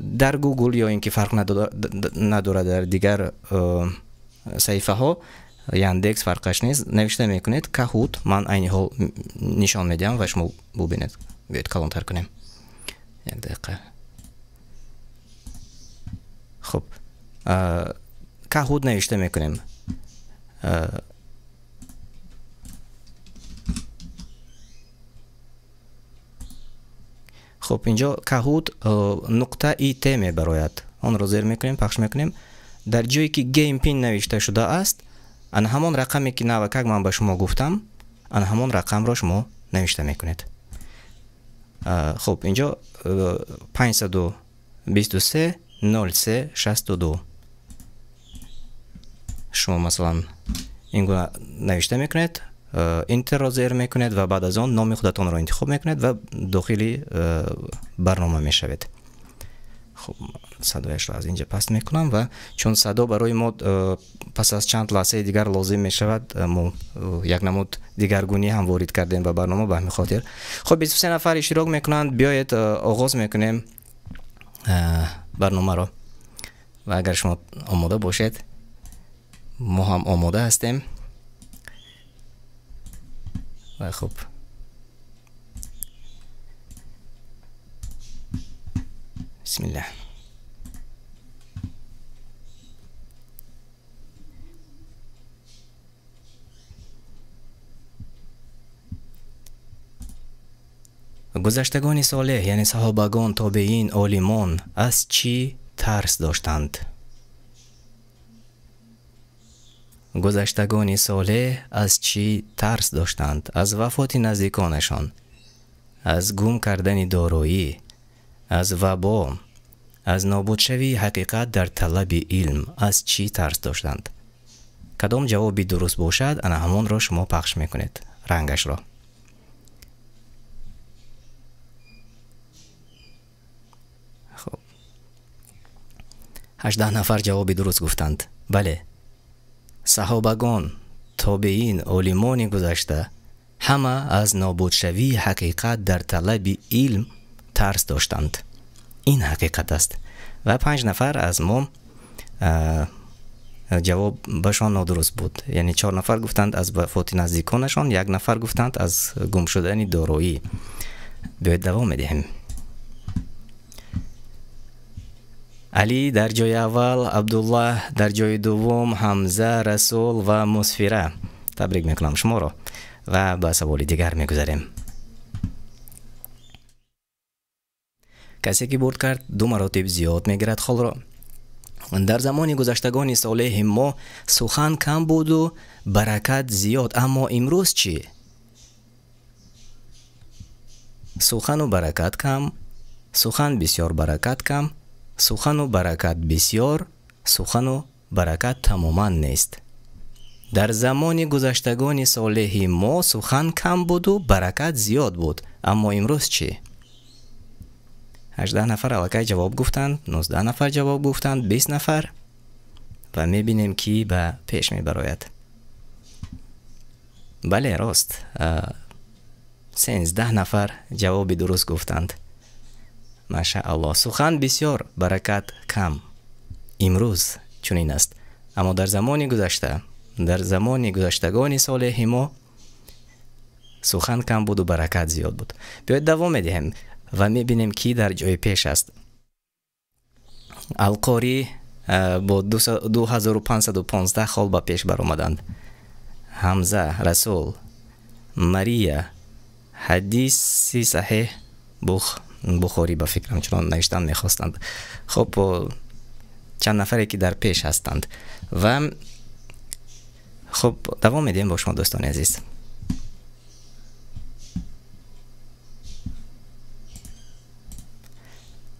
дар Google ё ин ки фарқ надорад, дар дигар саҳифаҳо, Яндекс, фарқаш нест, навишта мекунед Kahoot. Ман айни ҳол нишон медиҳам ва шумо бубинед. Биёед, калонтар кунем, як дақиқа. Хуб, Kahoot навишта мекунем. Хуб, инҷо kahoot.it мебарояд. Онро зер мекунем, пахш мекунем. Дар ҷое ки game pin навишта шудааст, ана ҳамон рақаме ки навакак ман ба шумо гуфтам, ана ҳамон рақамро шумо навишта мекунед. Хуб, инҷо 523 03 62. Шумо масалан ин гуна навишта мекунед, Enter ро зер мекунед ва баъд аз он номи худатонро интихоб мекунед ва дохили барнома мешавед. Хуб, садояшро аз инҷа паст мекунам ва чун садо барои мо пас аз чанд лаҳзаи дигар лозим мешавад, мо як намуд дигаргунӣ ҳам ворид кардем ба барнома ба ҳамин хотир. Хуб, 23 нафар иштирок мекунанд. Биёед, оғоз мекунем барномаро ва агар шумо омода бошед, мо ҳам омода ҳастем. Ва хуб, бисмиллаҳ. Гузаштагони солеҳ, яъне саҳобагон, тобеин, олимон аз чӣ тарс доштанд? Гузаштагони солеҳ аз чӣ тарс доштанд? Аз вафоти наздиконашон, аз гум кардани дороӣ, аз вабо, аз нобудшавии ҳақиқат дар талаби илм. Аз чӣ тарс доштанд? Кадом ҷавоби дуруст бошад, ана ҳамонро шумо пахш мекунед рангашро. Хуб, 18 нафар ҷавоби дуруст гуфтанд. Бале, саҳобагон, тобеин, олимони гузашта ҳама аз нобудшавии ҳақиқат дар талаби илм тарс доштанд. Ин ҳақиқат аст. Ва 5 нафар аз мо ҷавобашон нодуруст буд. Яъне 4 нафар гуфтанд аз вафоти наздиконашон, як нафар гуфтанд аз гум шудани дороӣ. Биёед, давом медиҳем. Алӣ дар ҷои аввал, Абдуллаҳ дар ҷои дуввум, Ҳамза, Расул ва Мусфира. Табрик мекунам шуморо ва ба саволи дигар мегузарем. Касе ки бурд кард, ду маротиб зиёд мегирад холро. Дар замони гузаштагони солеҳи мо сухан кам буду баракат зиёд, аммо имрӯз чӣ? Сухану баракат кам, сухан бисёр, баракат кам, сухану баракат бисёр, сухану баракат тамоман нест. Дар замони гузаштагони солеҳи мо сухан кам буду баракат зиёд буд, аммо имрӯз чӣ? 18 нафар аллакай ҷавоб гуфтанд, 19 нафар ҷавоб гуфтанд, 20 нафар ва мебинем, ки ба пеш мебарояд. Бале, рост, 13 нафар ҷавоби дуруст гуфтанд. Машааллоҳ. Сухан бисёр, баракат кам. Имрӯз чунин аст, аммо дар замони гузашта, дар замони гузаштагони солеҳи мо сухан кам буду баракат зиёд буд. Биёед, давом медиҳем ва мебинем, ки дар ҷои пеш аст. Алқорӣ бо 2515 хол ба пеш баромаданд. Ҳамза, Расул, Мария, ҳадиси саҳеҳ Бухорӣ ба фикрам чунон навиштан мехостанд. Хуб, чанд нафаре ки дар пеш ҳастанд ва хуб давом медиҳем бо шумо, дӯстони азиз.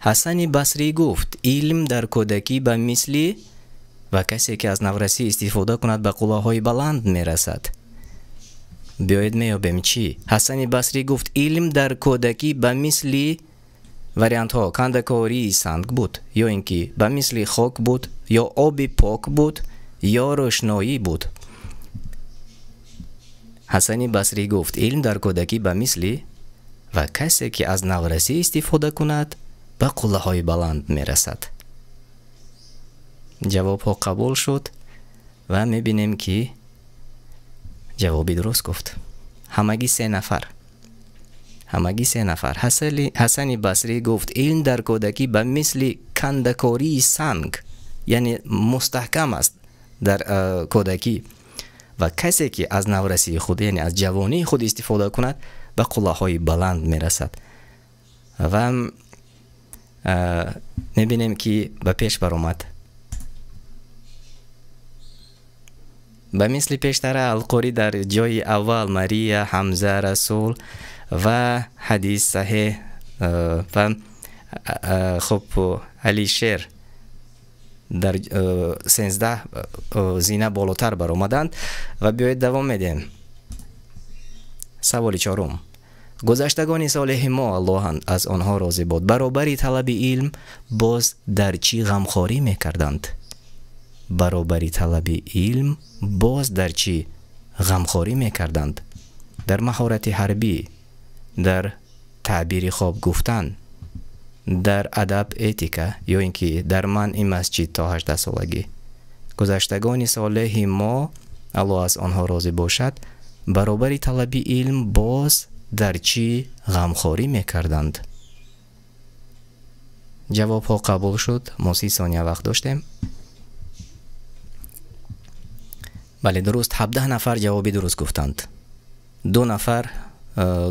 Ҳасани Басрӣ гуфт: илм дар кӯдакӣ ба мисли ва касе ки аз наврасӣ истифода кунад ба қуллаҳои баланд мерасад. Биёед меёбем чӣ? Ҳасани Басрӣ гуфт: илм дар кӯдакӣ ба мисли вариантҳо кандакории санг буд, ё ин ки ба мисли хок буд, ё оби пок буд, ё рӯшноӣ буд. Ҳасани Басрӣ гуфт: илм дар кӯдакӣ ба мисли ва касе ки аз наврасӣ истифода кунад ба қуллаҳои баланд мерасад. Ҷавобҳо қабул шуд ва мебинем ки ҷавоби дуруст гуфт. Ҳамагӣ се нафар. Ҳамагӣ се нафар. Ҳасани Басрӣ гуфт: илм дар кӯдакӣ ба мисли кандакории санг, яъне мустаҳкам аст дар кӯдакӣ, ва касе ки аз наврасии худ, яъне аз ҷавонии худ истифода кунад, ба қуллаҳои баланд мерасад. Ва мебинем ки ба пеш баромад. Ба мисли пештара Алқорӣ дар ҷои аввал, Мария, Ҳамза, Расул ва ҳадис саҳеҳ ва хуб Алишер дар 13 зина болотар баромаданд. Ва биёед давом медиҳем. Саволи чорум. Гузаштагони солеҳи мо, Аллоҳ аз онҳо розӣ бод, баробари талаби илм боз дар чӣ ғамхорӣ мекарданд? Баробари талаби илм боз дар чӣ ғамхорӣ мекарданд? Дар маҳорати ҳарбӣ, дар таъбири хоб гуфтан, дар адаб этика, ё ин ки дар манъи масҷид то 18 солагӣ. Гузаштагони солеҳи мо, Аллоҳ аз онҳо розӣ бошад, баробари талаби илм боз дар чӣ ғамхорӣ мекарданд? Ҷавобҳо қабул шуд. Мо 30 сония вақт доштем. Бале, дуруст, 17 нафар ҷавоби дуруст гуфтанд. 2 нафар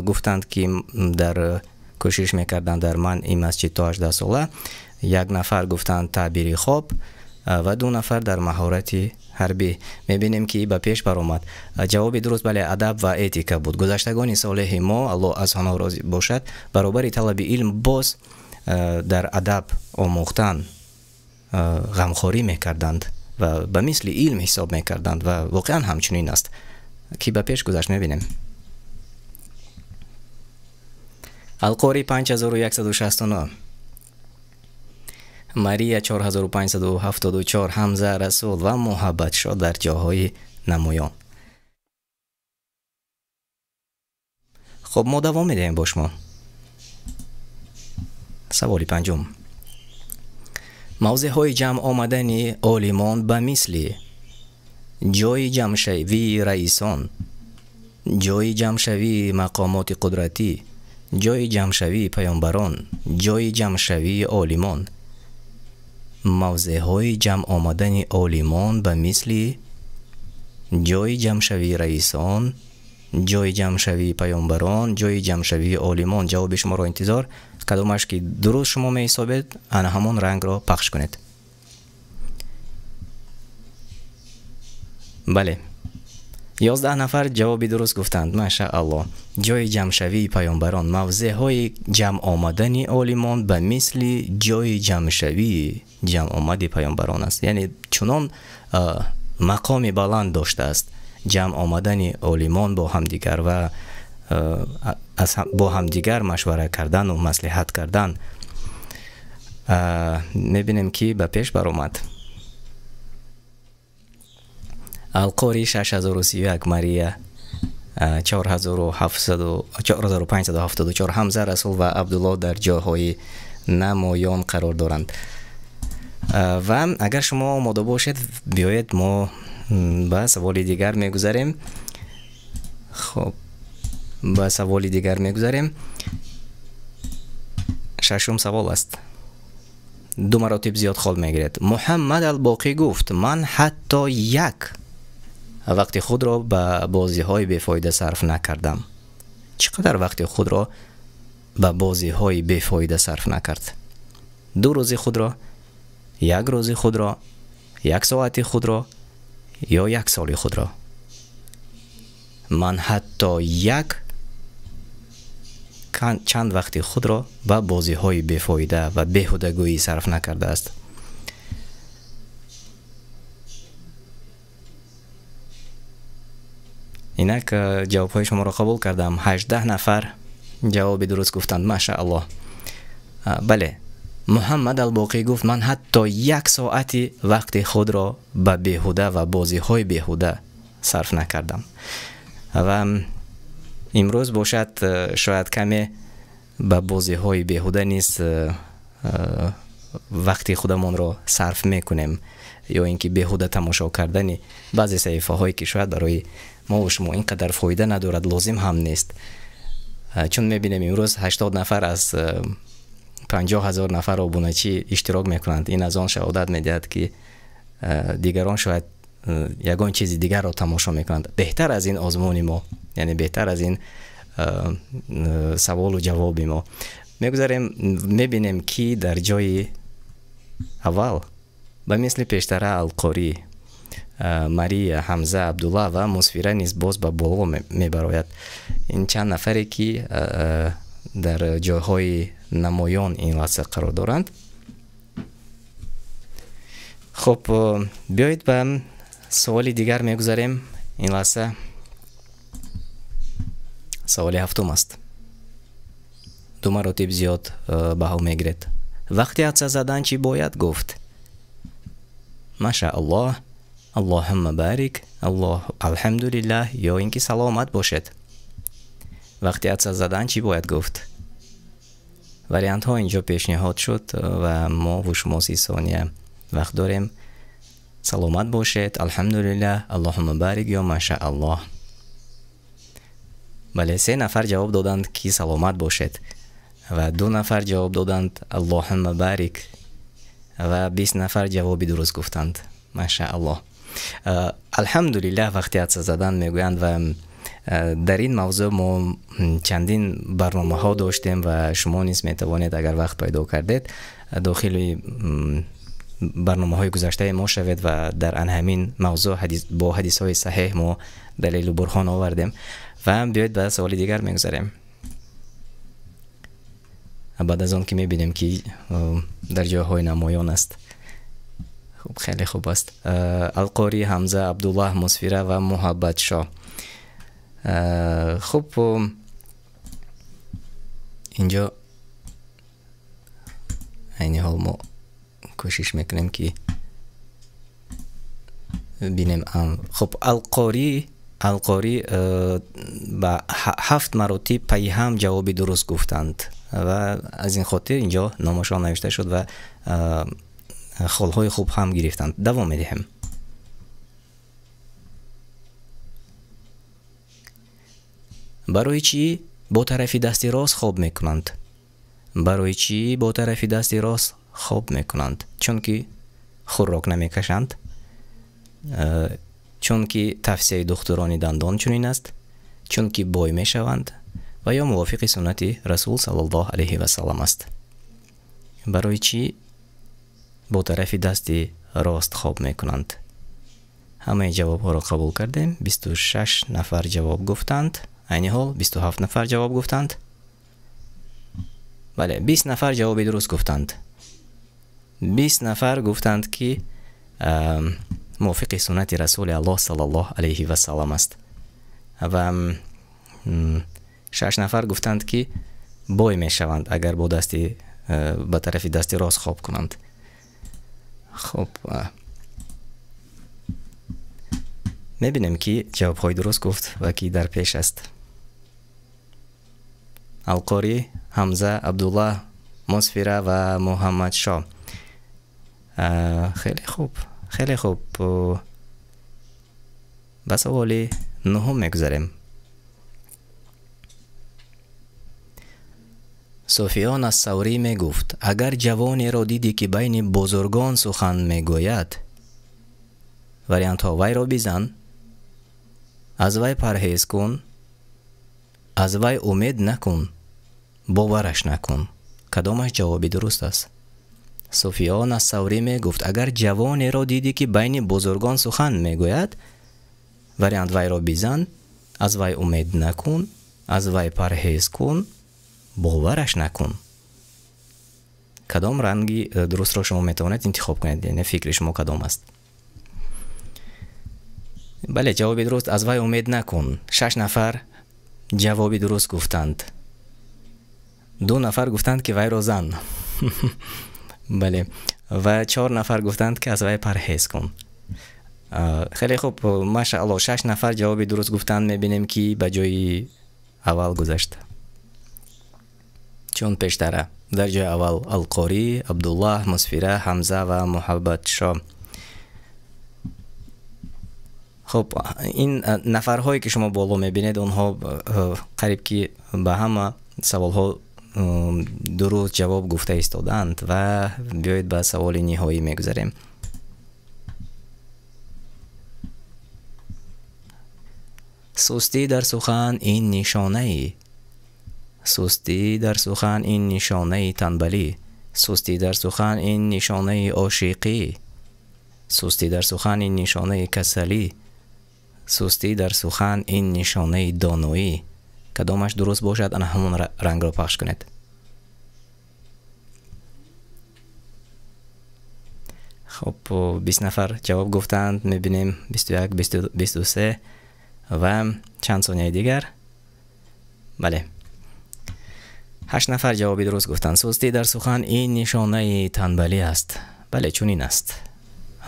гуфтанд ки дар кӯшиш мекарданд дар манъи масҷид то 18 сола, 1 нафар гуфтанд таъбири хоб ва 2 нафар дар маҳорати ҳарбӣ. Мебинем ки ба пеш баромад. Ҷавоби дуруст бале, адаб ва этика буд. Гузаштагони солеҳи мо, Аллоҳ аз онҳо розӣ бошад, баробари талаби илм боз дар адаб омӯхтан ғамхорӣ мекарданд ва ба мисли илм ҳисоб мекарданд ва воқеан ҳамчунин аст. Ки ба пеш гузашт мебинем. Алқорӣ 5169, Мария 4574, Ҳамза, Расул ва Муҳаббатшо дар ҷоҳои намоён. Хуб, мо давом медиҳем бо шумо. Саволи панҷум. Мавзеъҳои ҷамъ омадани олимон ба мисли ҷои ҷамъшавии раисон, ҷои ҷамъшавии мақомоти қудратӣ, ҷои ҷамъшавии паёмбарон, ҷои ҷамъшавии олимон. Мавзеъҳои ҷамъ омадани олимон ба мисли ҷои ҷамъшавии раисон, ҷои ҷамъшавии паёмбарон, ҷои ҷамъшавии олимон. Ҷавоби шуморо интизор. Кадомаш ки дуруст шумо меҳисобед, ана ҳамон рангро пахш кунед. Бале, 11 нафар ҷавоби дуруст гуфтанд. Машааллоҳ. Ҷои ҷамъшавии паёмбарон, мавзеъҳои ҷамъ омадани олимон ба мисли ҷои ҷамъшавии ҷамъомади паёмбарон аст. Яъне чунон мақоми баланд доштааст ҷамъ омадани олимон бо ҳамдигар ва бо ҳамдигар машвара кардан ва маслиҳат кардан. Мебинем ки ба пеш баромад. Алқорӣ 6031, Мария 4574, Ҳамза, Расул ва Абдулло дар ҷоҳои намоён қарор доранд. Ва агар шумо омода бошед, биёед мо ба саволи дигар мегузарем. Хуб, ба саволи дигар мегузарем. Шашум савол аст. 2 маротиб зиёд хол мегиред. Муҳаммад Албоқӣ гуфт: ман ҳатто як вақти худро ба бозиҳои бефоида сарф накардам. Чӣ қадар вақти худро ба бозиҳои бефоида сарф накард? 2 рӯзи худро, 1 рӯзи худро, 1 соати худро ё 1 соли худро? Ман ҳатто як чанд вақти худро ба бозиҳои бефоида ва беҳудагӯӣ сарф накардааст. Инак ҷавобҳои шуморо қабул кардам. 18 нафар ҷавоби дуруст гуфтанд. Машааллоҳ. Бале, Муҳаммад Албоқӣ гуфт ман ҳатто 1 соати вақти худро ба беҳуда ва бозиҳои беҳуда сарф накардам. Ва имрӯз бошад шояд каме ба бозиҳои беҳуда низ вақти худамонро сарф мекунем, ё ин ки беҳуда тамошо кардани баъзе саҳифаҳое ки шояд барои мо ва шумо ин қадар фоида надорад, лозим ҳам нест. Чун мебинем имрӯз 80 нафар аз 50 000 нафар обуначӣ иштирок мекунанд. Ин аз он шаҳодат медиҳад ки дигарон шояд ягон чизи дигарро тамошо мекунанд. Беҳтар аз ин озмуни мо, яъне беҳтар аз ин саволу ҷавоби мо. Мегузарем, мебинем ки дар ҷои аввал ба мисли пештара Алқорӣ, Мария, Ҳамза, Абдулла ва Мусфира низ боз ба боло мебарояд. Ин чанд нафаре ки дар ҷойҳои намоён ин лаҳза қарор доранд. Хуб, биёед ба саволи дигар мегузарем. Ин лаҳза саволи ҳафтум аст. 2 маротиб зиёд баҳо мегиред. Вақти ҳадса задан чӣ бояд гуфт? Машааллоҳ, Аллоҳумма барик, Аллоҳ, алҳамдулиллаҳ ё ин ки саломат бошед. Вақти ҳадса задан чӣ бояд гуфт? Вариантҳо инҷо пешниҳод шуд ва мо ва шумо 30 сония вақт дорем. Саломат бошед, алҳамдулиллаҳ, Аллоҳумма барик ё машааллоҳ. Бале, 3 нафар ҷавоб доданд ки саломат бошед ва 2 нафар ҷавоб доданд Аллоҳумма барик ва 20 нафар ҷавоби дуруст гуфтанд. Машааллоҳ. Алҳамдулиллаҳ вақти ҳадса задан мегӯянд ва дар ин мавзӯъ мо чандин барномаҳо доштем ва шумо низ метавонед агар вақт пайдо кардед дохили барномаҳои гузаштаи мо шавед ва дар ан ҳамин мавзӯъ бо ҳадисҳои саҳеҳ мо далелу бурҳон овардем. Ва биёед ба саволи дигар мегузарем. Баъд аз он ки мебинем ки дар ҷойҳои намоён аст. Хуб, хеле хуб аст. Алқорӣ, Ҳамза, Абдуллаҳ, Мусфира ва Муҳаббатшоҳ. Хуб, инҷо айни ҳол мо кӯшиш мекунем ки бинем. Хуб, Алқорӣ ба 7 маротиб пайи ҳам ҷавоби дуруст гуфтанд ва аз ин хотир инҷо номашон навишта шуд ва холҳои хуб ҳам гирифтанд. Давом медиҳем. Барои чӣ бо тарафи дасти рост хоб мекунанд? Барои чӣ бо тарафи дасти рост хоб мекунанд? Чунки хӯрок намекашанд, чунки тавсияи духтурони дандон чунин аст, чунки бой мешаванд ва ё мувофиқи суннати Расул саллаллоҳу алайҳи васаллам аст. Барои чӣ бо тарафи дасти рост хоб мекунанд? Ҳамаи ҷавобҳоро қабул кардем. 26 нафар ҷавоб гуфтанд. Айни ҳол 27 нафар ҷавоб гуфтанд. Бале, 20 нафар ҷавоби дуруст гуфтанд. 20 нафар гуфтанд ки мувофиқи суннати Расули Аллоҳ саллаллоҳу алайҳи васаллам аст. Ва 6 нафар гуфтанд ки бой мешаванд агар бо дасти ба тарафи дасти рост хоб кунанд. Хуб, мебинем ки ҷавобҳои дуруст гуфт ва ки дар пеш аст. Алқорӣ, Ҳамза, Абдуллаҳ, Мусфира ва Муҳаммадшоҳ. Хеле хуб, хеле хуб. Ба саволи нуҳум мегузарем. Суфиён ас Саврӣ мегуфт: агар ҷавонеро дидӣ ки байни бузургон сухан мегӯяд, вариантҳо: вайро бизан, аз вай парҳез кун, аз вай умед накун, Бовараш накун. Кадомаш ҷавоби дуруст аст? Суфиён ас Саврӣ мегуфт: агар ҷавонеро дидӣ, ки байни бузургон сухан мегӯяд, вариант: вайро бизан, аз вай умед накун, аз вай парҳез кун, бовараш накун. Кадом ранги дурустро шумо метавонед интихоб кунед, яъне фикри шумо кадом аст? Бале, ҷавоби дуруст: аз вай умед накун. 6 нафар ҷавоби дуруст гуфтанд. 2 нафар гуфтанд, ки вайро зан. Бале, ва 4 нафар гуфтанд, ки аз вай парҳез кун. Хеле хуб, машаалло, 6 нафар ҷавоби дуруст гуфтанд. Мебинем, ки ба ҷои аввал гузашт. Чун пештара дар ҷои аввал Алқорӣ, Абдуллаҳ, Мусфира, Ҳамза ва Муҳаббатшо. Хуб, ин нафарҳое, ки шумо боло мебинед, онҳо қариб ки ба ҳама саволҳо дуруст ҷавоб гуфта истодаанд. Ва биёед, ба саволи ниҳоӣ мегузарем. Сустӣ дар сухан ин нишонаи, сустӣ дар сухан ин нишонаи танбалӣ, сустӣ дар сухан ин нишонаи ошиқӣ, сустӣ дар сухан ин нишонаи касалӣ, сустӣ дар сухан ин нишонаи доноӣ. Кадомаш дуруст бошад, ана ҳамон рангро пахш кунед. Хуб, 20 нафар ҷавоб гуфтанд. Мебинем, 21, 23 ва чанд сонияи дигар. Бале, 8 нафар ҷавоби дуруст гуфтанд. Сустӣ дар сухан ин нишонаи танбалӣ аст. Бале, чунин аст.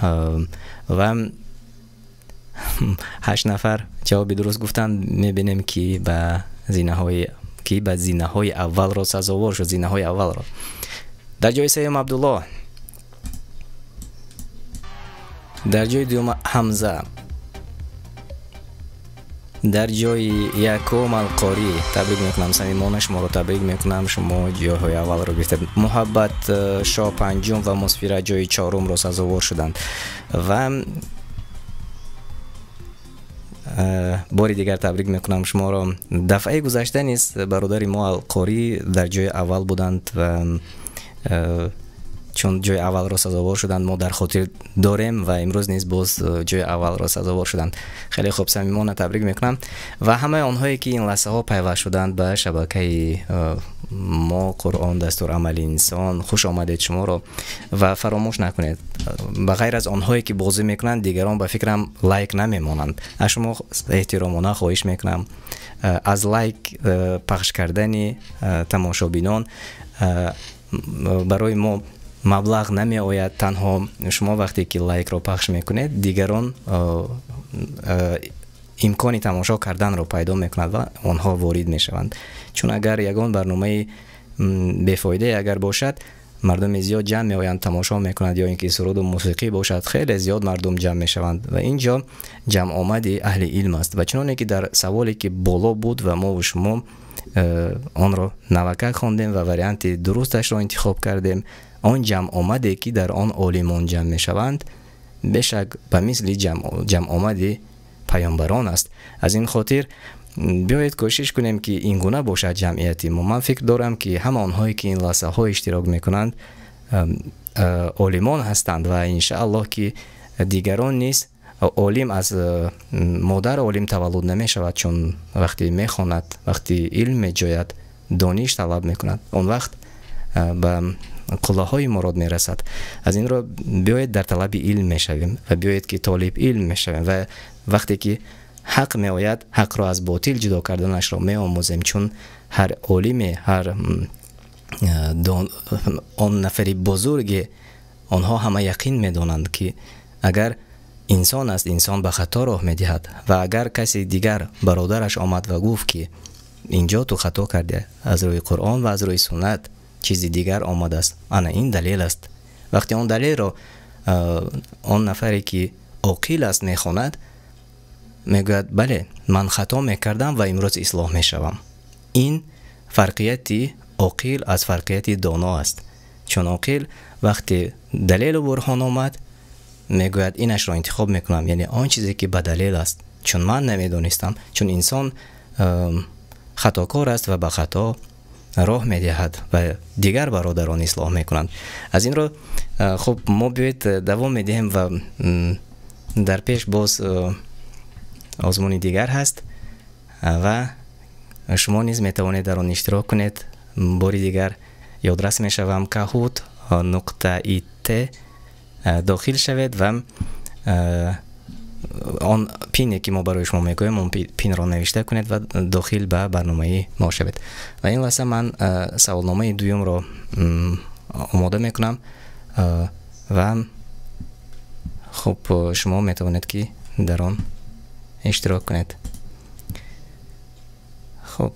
Ва 8 нафар ҷавоби дуруст гуфтанд. Мебинем, ки ба зинаҳои аввалро сазовор шуд. Зинаҳои аввалро дар ҷои сеюм Абдуллоҳ, дар ҷои дуюм Ҳамза, дар ҷои якум Алқорӣ. Табрик мекунам самимона, шуморо табрик мекунам, шумо ҷойҳои аввалро гирифтед. Муҳаббат Шо панҷум ва Мусфира ҷои чорумро сазовор шуданд. Ва бори дигар табрик мекунам шуморо. Дафъаи гузашта низ бародари мо Алқорӣ дар ҷои аввал буданд ва чун ҷои аввалро сазовор шуданд, мо дар хотир дорем ва имрӯз низ боз ҷои аввалро сазовор шуданд. Хеле хуб, самимона табрик мекунам ва ҳамаи онҳое, ки ин лаҳзаҳо пайваст шуданд ба шабакаи мо «Қуръон дастурамали инсон», хуш омадед шуморо. Ва фаромӯш накунед, ба ғайр аз онҳое, ки бозӣ мекунанд, дигарон ба фикрам лайк намемонанд. Аз шумо эҳтиромона хоҳиш мекунам, аз лайк пахш кардани тамошобинон барои мо маблағ намеояд. Танҳо шумо вақте ки лайкро пахш мекунед, дигарон имкони тамошо карданро пайдо мекунанд ва онҳо ворид мешаванд. Чун агар ягон барномаи бефоидае агар бошад, мардуми зиёд ҷамъ меоянд, тамошо мекунанд, ё ин ки суруду мусиқӣ бошад, хеле зиёд мардум ҷамъ мешаванд. Ва ин ҷо ҷамъомади аҳли илм аст. Ва чуноне ки дар саволе, ки боло буд ва мо шумо онро навакак хондем ва варианти дурусташро интихоб кардем, он ҷамъомаде, ки дар он олимон ҷамъ мешаванд, бешак ба мисли ҷамъомади паёмбарон аст. Аз ин хотир биёед кӯшиш кунем, ки ин гуна бошад ҷамъияти мо. Ман фикр дорам, ки ҳама онҳое, ки ин лаҳзаҳо иштирок мекунанд, олимон ҳастанд ва иншааллоҳ, ки дигарон низ. Олим аз модар олим таваллуд намешавад, чун вақте мехонад, вақте илм меҷӯяд, дониш талаб мекунад, он вақт ба қуллаҳои мурод мерасад. Аз ин рӯ биёед дар талаби илм мешавем ва биёед, ки толиб илм мешавем ва вақте ки ҳақ меояд, ҳақро аз ботил ҷудо карданашро меомӯзем. Чун ҳар олиме, ҳар он нафари бузурге, онҳо ҳама яқин медонанд, ки агар инсон аст, инсон ба хато роҳ медиҳад. Ва агар каси дигар бародараш омад ва гуфт, ки инҷо ту хато кардӣ, аз рӯи Қуръон ва аз рӯи суннат чизи дигар омадааст, ана ин далел аст. Вақте он далелро он нафаре, ки оқил аст, мехонад, мегӯяд: бале, ман хато мекардам ва имрӯз ислоҳ мешавам. Ин фарқияти оқил аз фарқияти доно аст, чун оқил вақте далелу бурҳон омад, мегӯяд: инашро интихоб мекунам, яъне он чизе, ки ба далел аст, чун ман намедонистам. Чун инсон хатокор аст ва ба хато роҳ медиҳад ва дигар бародарон ислоҳ мекунанд. Аз ин рӯ, хуб, мо биёед давом медиҳем ва дар пеш боз озмуни дигар ҳаст ва шумо низ метавонед дар он иштирок кунед. Бори дигар ёдрас мешавам, kahoot.it дохил шавед ва он пине ки мо барои шумо мегӯем, он пинро навишта кунед ва дохил ба барномаи мо шавед. Ва ин лаҳза ман саволномаи дуюмро омода мекунам ва хуб, шумо метавонед ки дар он иштирок кунед. Хуб,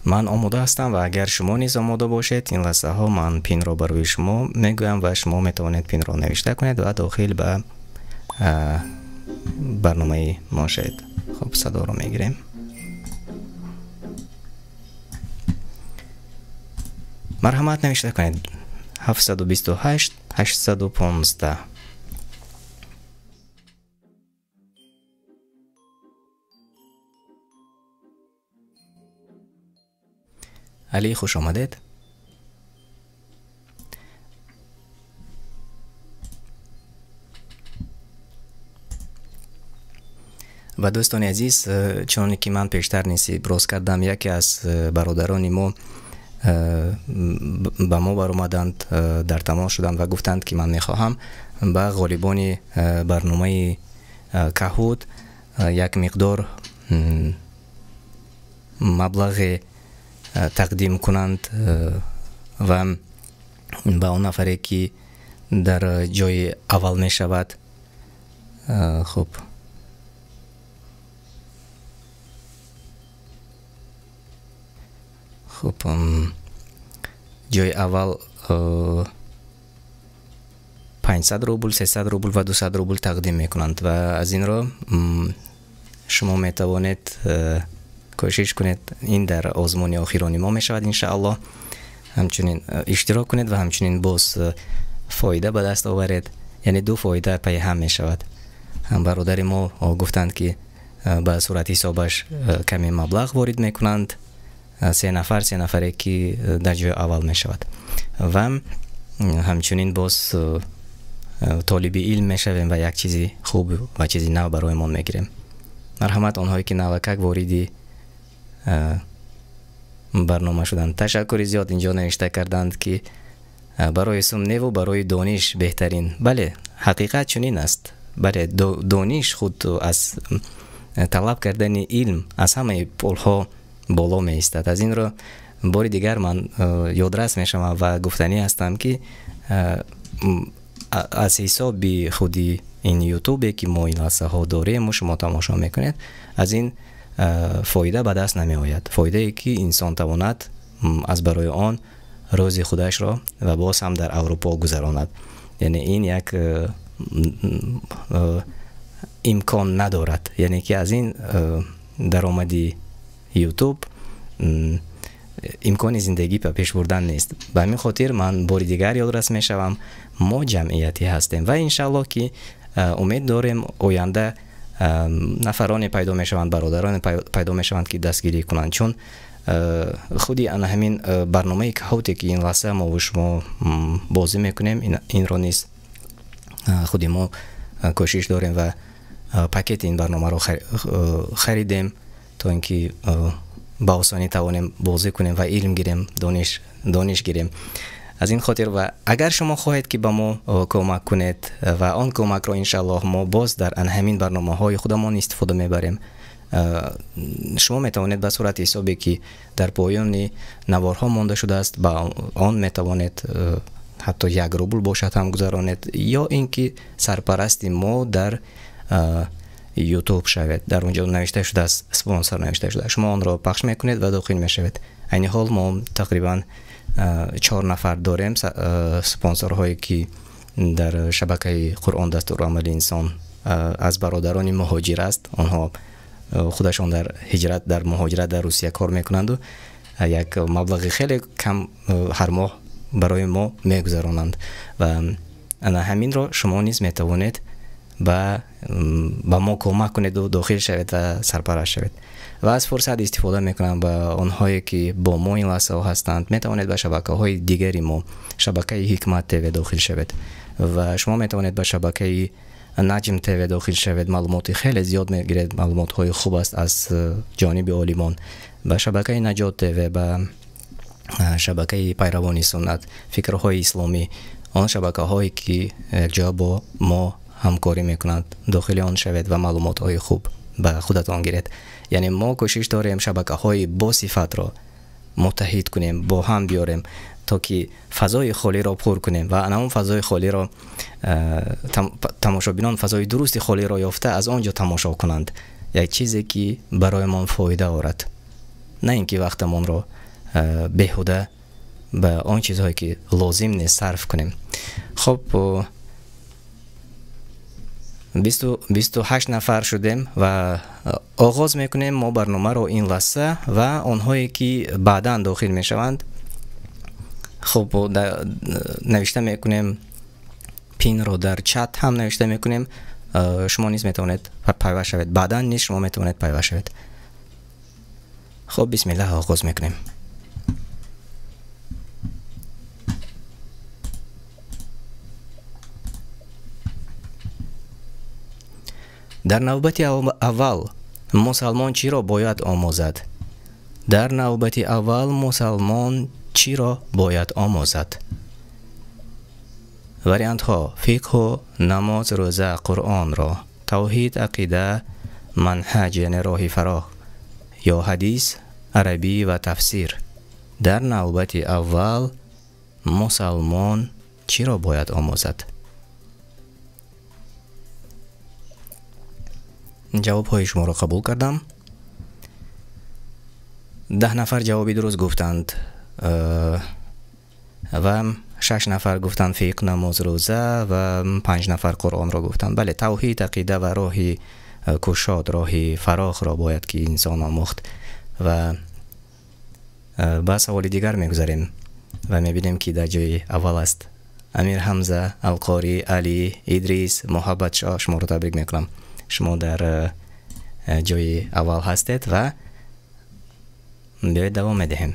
ман омода ҳастам ва агар шумо низ омода бошед, ин лаҳзаҳо ман пинро барои шумо мегӯям ва шумо метавонед пинро навишта кунед ва дохил ба барномаи мо шавед. Хуб, садоро мегирем. Марҳамат, навишта кунед 728 815. Али, хуш омадед. Ва дӯстони азиз, чуноне ки ман пештар низ иброз кардам, яке аз бародарони мо ба мо баромаданд, дар тамос шуданд ва гуфтанд, ки ман мехоҳам ба ғолибони барномаи Kahoot як миқдор маблағе тақдим кунанд ва ба он нафаре ки дар ҷои аввал мешавад. Хуб, хуб, ҷои аввал 500 рубл, 300 рубл ва 200 рубл тақдим мекунанд ва аз ин рӯ шумо метавонед кӯшиш кунед. Ин дар озмуни охирони мо мешавад, иншааллоҳ. Ҳамчунин иштирок кунед ва ҳамчунин боз фоида ба даст оваред, яъне ду фоида пайи ҳам мешавад. Бародари мо гуфтанд, ки ба сурати ҳисобаш каме маблағ ворид мекунанд, се нафар, се нафаре ки дар ҷои аввал мешавад, ва ҳамчунин боз толиби илм мешавем ва як чизи хуб ва чизи нав бароямон мегирем. Марҳамат, онҳое ки навакак вориди барнома шуданд, ташаккури зиёд. Инҷо навишта карданд, ки барои сум неву барои дониш беҳтарин. Бале, ҳақиқат чунин аст. Бале, дониш худ аз талаб кардани илм аз ҳамаи пулҳо боло меистад. Аз ин рӯ бори дигар ман ёдрас мешавам ва гуфтанӣ ҳастам, ки аз ҳисоби худи ин ютубе ки мо ин лаҳзаҳо дорему шумо тамошо мекунед, аз ин фоида ба даст намеояд. Фоидае ки инсон тавонад аз барои он рӯзи худашро ва боз ҳам дар Аврупо гузаронад, яъне ин як имкон надорад, яъне ки аз ин даромади ютуб имкони зиндагӣ ба пеш бурдан нест. Ба ҳамин хотир ман бори дигар ёдрас мешавам, мо ҷамъиятӣ ҳастем ва иншааллоҳ ки умед дорем, оянда нафароне пайдо мешаванд, бародароне пайдо мешаванд, ки дастгирӣ кунанд, чун худи ана ҳамин барномаи Kahoot, ки ин лаҳза мо шумо бозӣ мекунем, инро низ худи мо кӯшиш дорем ва пакети ин барномаро харидем, то ин ки ба осонӣ тавонем бозӣ кунем ва илм гирем, дониш гирем. Аз ин хотир ва агар шумо хоҳед ки ба мо кӯмак кунед, ва он кӯмакро иншааллоҳ мо боз дар ана ҳамин барномаҳои худамон истифода мебарем, шумо метавонед ба сурати ҳисобе ки дар поёни наворҳо монда шудааст, ба он метавонед ҳатто 1 рубл бошад ҳам гузаронед, ё ин ки сарпарасти мо дар ютуб шавед. Дар он ҷо навишта шудааст, спонсор навишта шудааст, шумо онро пахш мекунед ва дохил мешавед. Айни ҳол мо тақрибан 4 нафар дорем спонсорҳое ки дар шабакаи Қуръон дастурамали инсон аз бародарони муҳоҷир аст. Онҳо Худашон дар ҳиҷрат, дар муҳоҷират дар Русия кор мекунанду як маблағи хеле кам ҳар моҳ барои мо мегузаронанд ва ана ҳаминро шумо низ метавонед ба мо кӯмак кунеду дохил шавед ва сарпараст шавед. Ва аз фурсат истифода мекунам ба онҳое ки бо мо ин лаҳзаҳо ҳастанд, метавонед ба шабакаҳои дигари мо, шабакаи Ҳикмат ТВ дохил шавед ва шумо метавонед ба шабакаи Наҷм ТВ дохил шавед. Маълумоти хеле зиёд мегиред, маълумотҳои хуб аст аз ҷониби олимон. Ба шабакаи Наҷот ТВ, ба шабакаи Пайравони суннат, фикрҳои исломӣ, он шабакаҳое ки якҷоя бо мо ҳамкорӣ мекунанд, дохили он шавед ва маълумотҳои хуб ба худатон гиред. Яъне мо кӯшиш дорем шабакаҳои босифатро муттаҳид кунем, бо ҳам биёрем, то ки фазои холиро пур кунем ва ана он фазои холиро тамошобинон фазои дурусти холиро ёфта аз он ҷо тамошо кунанд, як чизе ки бароямон фоида орад, на ин ки вақтамонро беҳуда ба он чизҳое ки лозим нест сарф кунем. Хоб, 28 нафар шудем ва оғоз мекунем мо барномаро ин лаҳза ва онҳое ки баъдан дохил мешаванд, хуб, навишта мекунем пинро дар чат ҳам навишта мекунем, шумо низ метавонед пайваст шавед, баъдан низ шумо метавонед пайваст шавед. Хуб, бисмиллаҳ оғоз мекунем. Дар навбати аввал мусалмон чиро бояд омӯзад? Дар навбати аввал мусалмон чиро бояд омӯзад? Вариантҳо: фиқҳу, намоз, рӯза, Қуръонро, тавҳид, ақида, манҳаҷ яъне роҳи фароғ ё ҳадис, арабӣ ва тафсир. Дар навбати аввал мусалмон чиро бояд омӯзад? Ҷавобҳои шуморо қабул кардам. 10 нафар ҷавоби дуруст гуфтанд ва 6 нафар гуфтанд фиқҳ, намоз, рӯза ва 5 нафар Қуръонро гуфтанд. Бале, тавҳид, ақида ва роҳи кушод, роҳи фарохро бояд ки инсон омӯхт. Ва ба саволи дигар мегузарем ва мебинем ки дар ҷои аввал аст Амир Ҳамза, Алқорӣ, Алӣ, Идрис, Муҳаббатшоҳ. Шуморо табрик мекунам, шумо дар ҷои аввал ҳастед ва биёед давом медиҳем.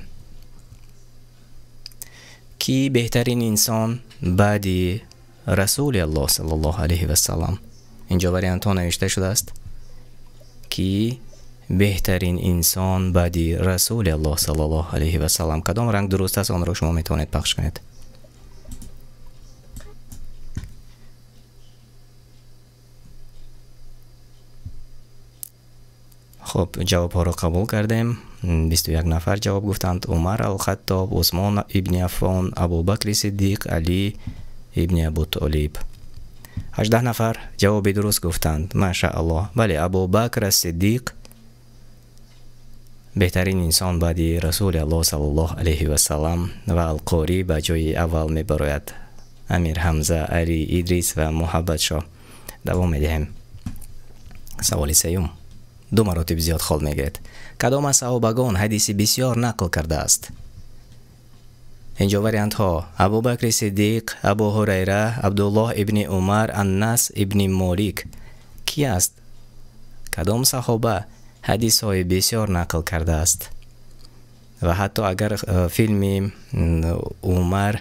Ки беҳтарин инсон баъди Расули Аллоҳ саллаллоҳу алайҳи вассалам? Инҷо вариантҳо навишта шудааст. Ки беҳтарин инсон баъди Расули Аллоҳ саллаллоҳу алайҳи вассалам? Кадом ранг дуруст аст, онро шумо метавонед пахш кунед. Хуб, ҷавобҳоро қабул кардем. 21 нафар ҷавоб гуфтанд. Умар ал-Хаттоб, Усмон ибни Аффон, Абубакри Сиддиқ, Алӣ ибни Абу Толиб. 18 нафар ҷавоби дуруст гуфтанд. Машааллоҳ. Бале, Абубакр ас-Сиддиқ беҳтарин инсон баъди Расули Аллоҳ саллаллоҳу алайҳи вассалам ва Алқорӣ ба ҷои аввал мебарояд. Амир Ҳамза, Алӣ, Идрис ва Муҳаббатшоҳ. Давом медиҳем. Саволи сеюм. 2 маротиб зиёд хол мегиред. Кадом аз саҳобагон ҳадиси бисёр нақл кардааст? Инҷо вариантҳо: Абубакри Сиддиқ, Абу Ҳурайра, Абдуллоҳ ибни Умар, Аннас ибни Молик. Ки аст? Кадом саҳоба ҳадисҳои бисёр нақл кардааст? Ва ҳатто агар филми Умар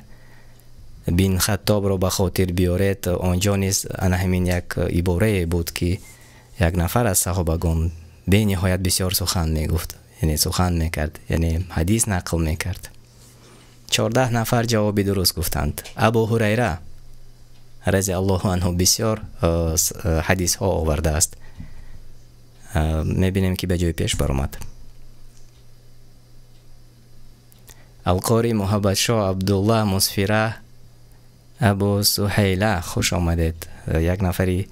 бин Хаттобро ба хотир биёред, онҷо низ ана ҳамин як иборае буд ки як нафар аз саҳобагон бениҳоят бисёр сухан мегуфт, яъне сухан мекард, яъне ҳадис нақл мекард. 14 нафар ҷавоби дуруст гуфтанд. Абу Ҳурайра разиаллоҳу анҳу бисёр ҳадисҳо овардааст. Мебинем ки ба ҷои пеш баромад. Алқори, Муҳаббатшоҳ, Абдуллаҳ, Мусфира, Абу Суҳайла, хуш омадед. Як нафари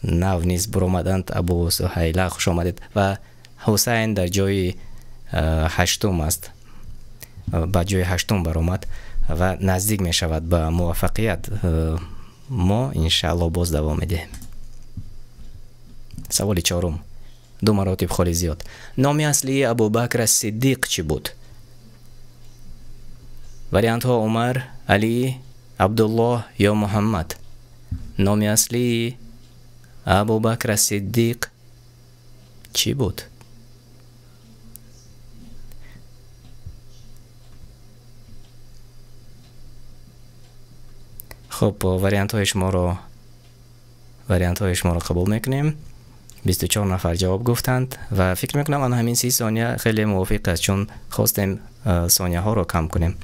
нав низ буромаданд. Абу Суҳайла, хуш омадед. Ва Ҳусайн дар ҷои ҳаштум аст, ба ҷои ҳаштум баромад ва наздик мешавад ба муваффақият. Мо иншааллоҳ боз давом медиҳем. Саволи чорум. Ду маротиб холи зиёд. Номи аслии Абубакр ас-Сиддиқ чӣ буд? Вариантҳо: Умар, Алӣ, Абдуллоҳ ё Муҳаммад. Номи аслии Абубакр ас-Сиддиқ чӣ буд? Хуб, вариантҳои шуморо қабул мекунем. 24 нафар ҷавоб гуфтанд ва фикр мекунам, ана ҳамин 30 сония хеле мувофиқ аст, чун хостем сонияҳоро кам кунем,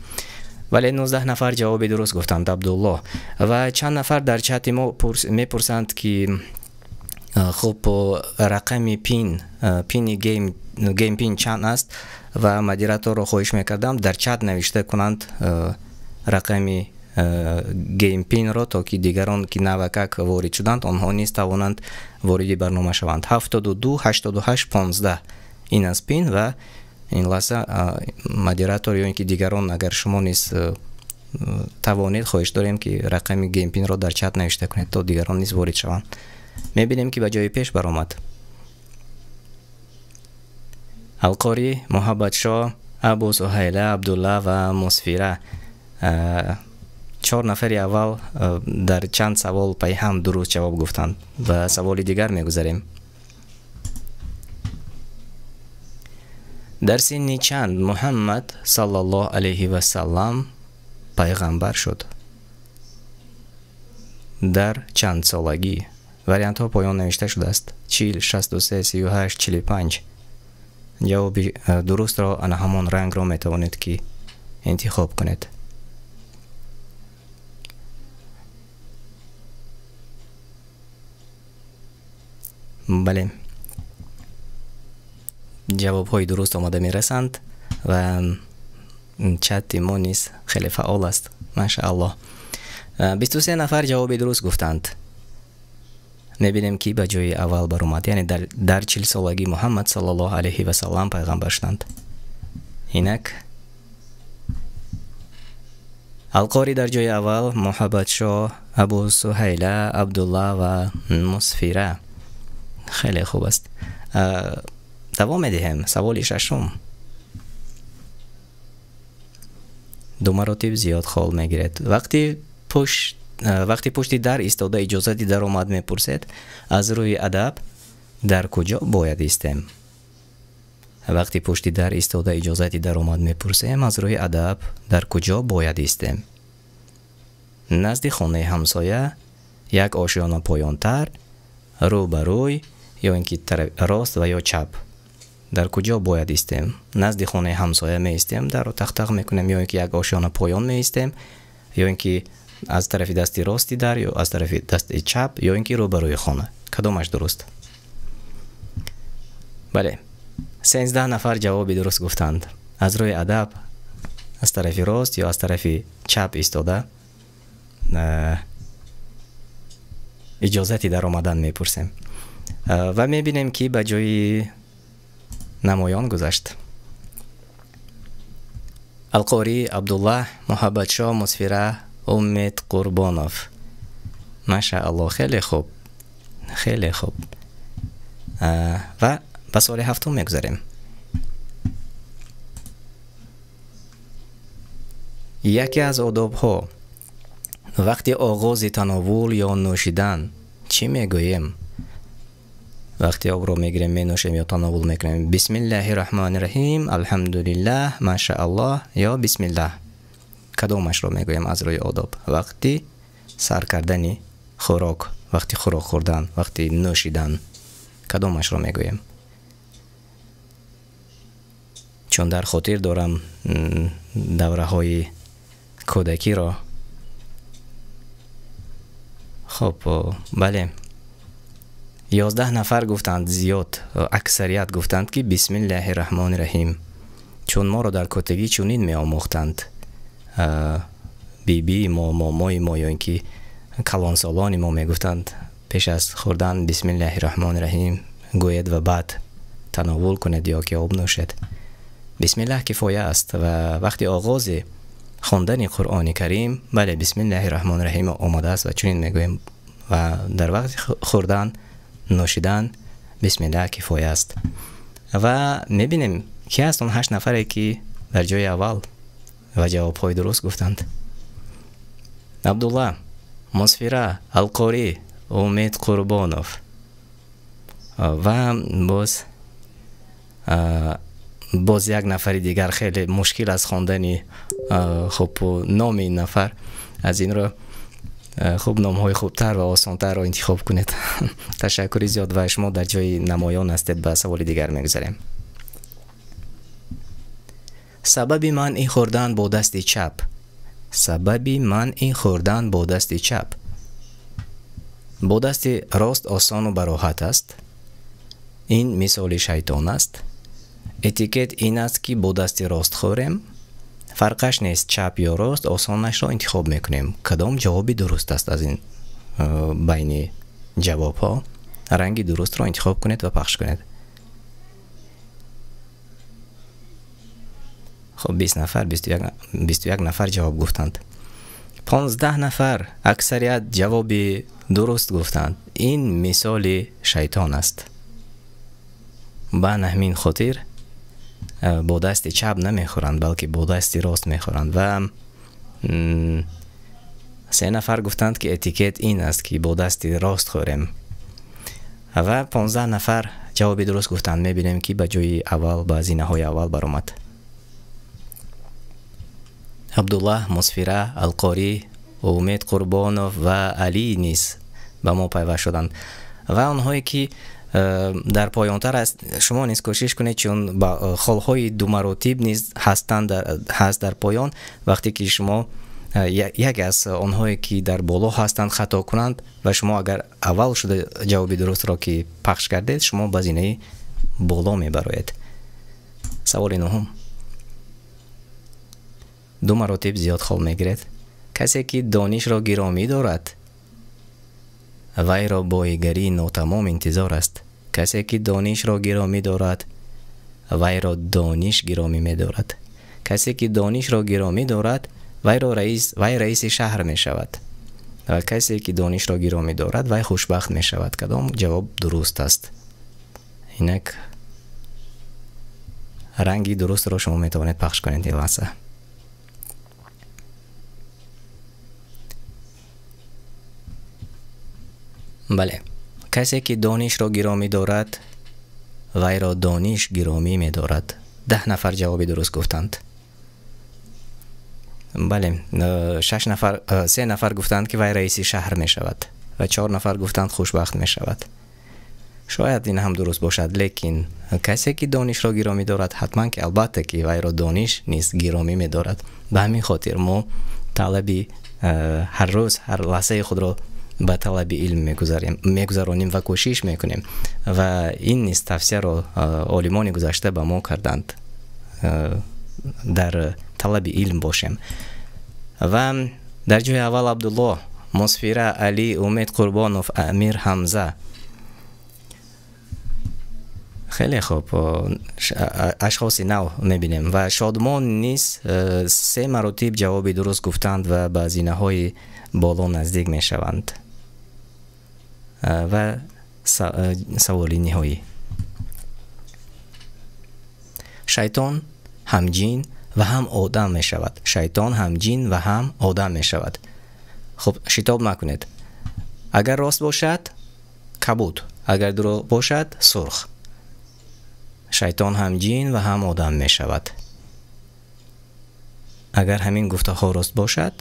вале 19 нафар ҷавоби дуруст гуфтанд, Абдуллоҳ. Ва чанд нафар дар чати мо мепурсанд, ки хуб, рақами пини game pin чанд аст? Ва модераторро хоҳиш мекардам, дар чат навишта кунанд рақами game pin ро, то ки дигарон, ки навакак ворид шуданд, онҳо низ тавонанд вориди барнома шаванд. 72 88 15, ин аст пин. Ва ин лаҳза модератор ё ин ки дигарон, агар шумо низ тавонед, хоҳиш дорем, ки рақами game pin ро дар чат навишта кунед, то дигарон низ ворид шаванд. Мебинем, ки ба ҷои пеш баромад: Алқорӣ, Муҳаббатшоҳ, Абу Суҳайла, Абдулла ва Мусфира. Чор нафари аввал дар чанд савол пайҳам дуруст ҷавоб гуфтанд. Ба саволи дигар мегузарем. Дар синни чанд Муҳаммад саллаллоҳу алайҳи васаллам пайғамбар шуд? Дар чанд солагӣ? Вариантҳо поён навишта шудааст: 40, 63, 38, 45. Ҷавоби дурустро, ана ҳамон рангро метавонед, ки интихоб кунед. Бале, ҷавобҳои дуруст омада мерасанд ва чати мо низ хеле фаъол аст, машааллоҳ. 23 нафар ҷавоби дуруст гуфтанд. Мебинем, ки ба ҷои аввал баромад, яъне дар 40-солагӣ Муҳаммад саллаллоҳу алайҳи васаллам пайғамбар шуданд. Инак, Алқорӣ дар ҷои аввал, Муҳаббатшоҳ, Абу Суҳайла, Абдулла ва Мусфира. Хеле хуб аст. Давом медиҳем. Саволи шашум. Ду маротиб зиёд хол мегиред. Вақти пушти дар истода иҷозати даромад мепурсед, аз рӯи адаб дар куҷо бояд истем? Вақти пушти дар истода иҷозати даромад мепурсем, аз рӯи адаб дар куҷо бояд истем? Назди хонаи ҳамсоя, як ошёна поёнтар, рӯ ба рӯй ё ин ки рост ва ё чап. Дар куҷо бояд истем? Назди хонаи ҳамсоя меистем, дарро тақтақ мекунем, ё ин ки як ошёна поён меистем, ё ин ки аз тарафи дасти рости дар, ё аз тарафи дасти чап, ё ин ки рӯ ба рӯи хона. Кадомаш дуруст? Бале, 13 нафар ҷавоби дуруст гуфтанд. Аз рӯи адаб аз тарафи рост ё аз тарафи чап истода иҷозати даромадан мепурсем. Ва мебинем, ки ба ҷои намоён гузашт: Алқорӣ, Абдуллаҳ, Муҳаббатшоҳ, Мусфира, Умед Қурбонов. Машааллоҳ, хеле хуб, хеле хуб. Ва ба соли ҳафтум мегузарем. Яке аз одобҳо: вақти оғози тановул ё нӯшидан чӣ мегӯем? Вақте обро мегирем, менӯшем ё тановул мекунем: бисмиллаҳи раҳмони раҳим, алҳамдулиллаҳ, машааллоҳ ё бисмиллаҳ. Кадомашро мегӯем аз рӯи одоб вақти сар кардани хӯрок, вақти хӯрок хӯрдан, вақти нӯшидан кадомашро мегӯем? Чун дар хотир дорам давраҳои кӯдакиро. Хуб, бале, 11 нафар гуфтанд, зиёд, аксарият гуфтанд, ки бисмиллаҳи раҳмони раҳим, чун моро дар кӯдакӣ чунин меомӯхтанд. Бибии мо, момои мо ё ин ки калонсолони мо мегуфтанд: пеш аз хӯрдан бисмиллаҳи раҳмони раҳим гӯед ва баъд тановул кунед ё ки об нӯшед. Бисмиллаҳ кифоя аст. Ва вақти оғози хондани Қуръони Карим, бале, бисмиллаҳи раҳмони раҳим омадааст ва чунин мегӯем. Ва дар вақти хӯрдан, нӯшидан бисмиллаҳ кифоя аст. Ва мебинем, ки аст он 8 нафаре, ки дар ҷои аввал ва ҷавобҳои дуруст гуфтанд. Абдулла, Мусфира, Алқорӣ, Умед Қурбонов ва боз як нафари дигар. Хеле мушкил аст хондани хуб номи ин нафар, аз ин рӯ хуб номҳои хубтар ва осонтарро интихоб кунед. Ташаккури зиёд ва шумо дар ҷои намоён ҳастед. Ба саволи дигар мегузарем. Сабаби манъи хӯрдан бо дасти чап. Сабаби манъи хӯрдан бо дасти чап. Бо дасти рост осону бароҳат аст. Ин мисоли шайтон аст. Этикет ин аст, ки бо дасти рост хӯрем. Фарқаш нест, чап ё рост, осонашро интихоб мекунем. Кадом ҷавоби дуруст аст аз ин байни ҷавобҳо? Ранги дурустро интихоб кунед ва пахш кунед. Хуб, 20 нафар, 21 нафар ҷавоб гуфтанд. 15 нафар аксарият ҷавоби дуруст гуфтанд. Ин мисоли шайтон аст. Ба ҳамин хотир бо дасти чап намехӯранд, балки бо дасти рост мехӯранд. Ва 3 нафар гуфтанд, ки этикет ин аст, ки бо дасти рост хӯрем. Ва 15 нафар ҷавоби дуруст гуфтанд. Мебинем, ки ба ҷои аввал, ба зинаҳои аввал баромад. Абдуллаҳ, Мусфира, Алқорӣ, Умед Қурбонов ва Алӣ низ ба мо пайваст шуданд. Ва онҳое, ки дар поёнтар аст, шумо низ кӯшиш кунед, чун холҳои думаротиб низ ҳастанд ҳаст дар поён. Вақте ки шумо яке аз онҳое, ки дар боло ҳастанд, хато кунанд ва шумо агар аввал шуда ҷавоби дурустро ки пахш кардед, шумо ба зинаи боло мебароед. Саволи нуҳум. 2 маротиб зиёд хол мегиред. Касе, ки донишро гиромӣ дорад, вайро боигарии нотамом интизор аст. Касе, ки донишро гиромӣ дорад, вайро дониш гиромӣ медорад. Касе, ки донишро гиромӣ дорад, вай раиси шаҳр мешавад. Ва касе, ки донишро гиромӣ дорад, вай хушбахт мешавад. Кадом ҷавоб дуруст аст? Инак ранги дурустро шумо метавонед пахш кунед ин лаҳза. Бале, касе, ки донишро гиромӣ дорад, вайро дониш гиромӣ медорад. 10 нафар ҷавоби дуруст гуфтанд. Бале, 6 нафар, 3 нафар гуфтанд, ки вай раиси шаҳр мешавад ва 4 нафар гуфтанд, хушбахт мешавад. Шояд ин ҳам дуруст бошад, лекин касе, ки донишро гиромӣ дорад, ҳатман ки албатта ки вайро дониш низ гиромӣ медорад. Ба ҳамин хотир мо талаби ҳар рӯз, ҳар лаҳзаи худро ба талаби илм мегузаронем ва кӯшиш мекунем. Ва ин низ тавсияро олимони гузашта ба мо карданд, дар талаби илм бошем. Ва дар ҷои аввал Абдуллоҳ, Мусфира, Алӣ, Умед Қурбонов, Амир Ҳамза. Хеле хуб, ашхоси нав мебинем. Ва Шодмон низ 3 маротиб ҷавоби дуруст гуфтанд ва ба зинаҳои боло наздик мешаванд. Ва саволи ниҳоӣ. Шайтон ҳам ҷин ва ҳам одам мешавад. Шайтон ҳам ҷин ва ҳам одам мешавад. Хуб, шитоб накунед. Агар рост бошад, кабуд, агар дурӯғ бошад, сурх. Шайтон ҳам ҷин ва ҳам одам мешавад. Агар ҳамин гуфтаҳо рост бошад,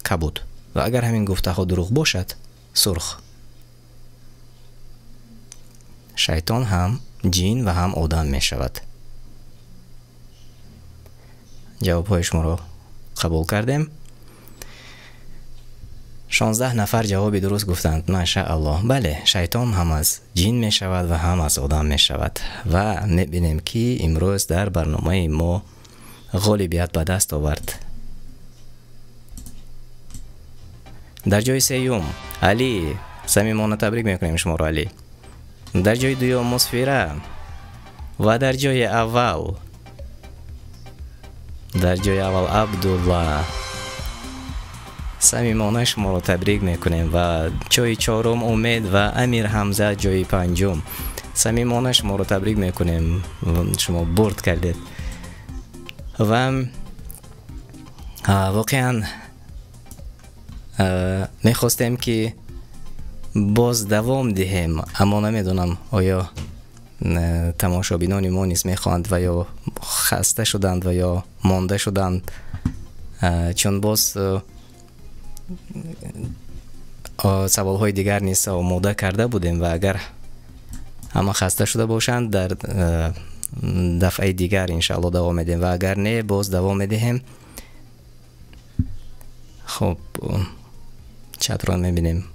кабуд, ва агар ҳамин гуфтаҳо дурӯғ бошад, сурх. Шайтон ҳам ҷин ва ҳам одам мешавад. Ҷавобҳои шуморо қабул кардем. 16 нафар ҷавоби дуруст гуфтанд. Машааллоҳ. Бале, шайтон ҳам аз ҷин мешавад ва ҳам аз одам мешавад. Ва мебинем, ки имрӯз дар барномаи мо ғолибият ба даст овард. Дар ҷои сеюм Алӣ, самимона табрик мекунем шуморо, Алӣ. Дар ҷои дуюм Мусфира ва дар ҷои аввал, Абдулла. Самимона шуморо табрик мекунем. Ва ҷои чорум Умед ва Амир Ҳамза ҷои панҷум. Самимона шуморо табрик мекунем, шумо бурд кардед. Ва воқеан мехостем, ки боз давом диҳем, аммо намедонам, оё тамошобинони мо низ мехоҳанд ва ё хаста шуданд ва ё монда шуданд, чун боз саволҳои дигар низ омода карда будем ва агар ҳама хаста шуда бошанд, дар дафъаи дигар иншаалло давом медиҳем ва агар не, боз давом медиҳем. Хуб, чатро мебинем,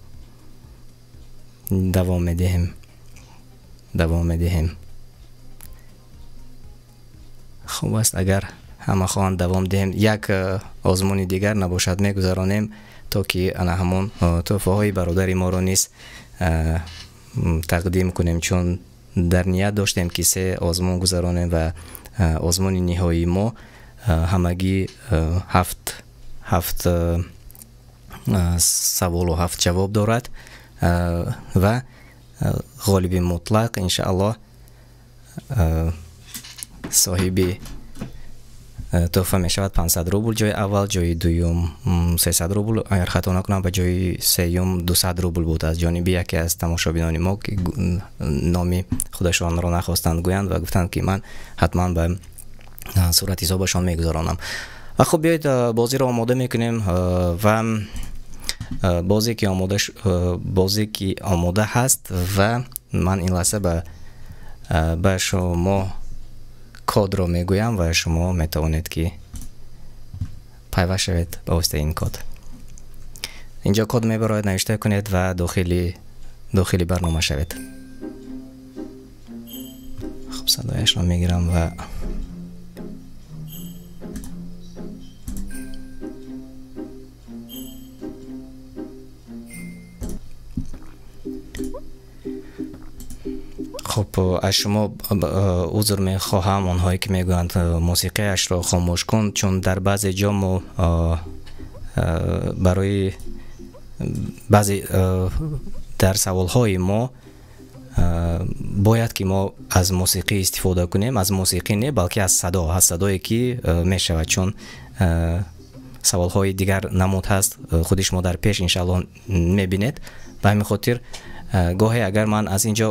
давом медиҳем, давом медиҳем. Хуб аст, агар ҳама хоҳанд, давом диҳем. Як озмуни дигар набошад мегузаронем, то ки ана ҳамон тӯҳфаҳои бародари моро низ тақдим кунем, чун дар ният доштем, ки се озмун гузаронем ва озмуни ниҳоии мо ҳамагӣ ҳафт саволу ҳафт ҷавоб дорад ва ғолиби мутлақ иншааллоҳ соҳиби тӯҳфа мешавад: 500 рубл ҷои аввал, ҷои дуюм 300 рубл, агар хато накунам, ба ҷои сеюм 200 рубл буд аз ҷониби яке аз тамошобинони мо, ки номи худашонро нахостанд гӯянд ва гуфтанд, ки ман ҳатман ба сурати ҳисобашон мегузаронам. Ва хуб, биёед, бозиро омода мекунем ва бозе ки омода ҳаст ва ман ин лаҳза ба шумо кодро мегӯям ва шумо метавонед, ки пайваст шавед ба воситаи ин код. Инҷо код мебарояд, навишта кунед ва дохили барнома шавед. Хуб, садояшро мегирам ва хуб, аз шумо узр мехоҳам, онҳое ки мегӯянд, мусиқиашро хомӯш кун, чун дар баъзе ҷо мо барои баъзе дар саволҳои мо бояд ки мо аз мусиқӣ истифода кунем, аз мусиқӣ не, балки аз садо, аз садое ки мешавад, чун саволҳои дигар намуд ҳаст, худи шумо дар пеш иншааллоҳ мебинед. Ба ҳамин хотир гоҳе агар ман аз ин ҷо,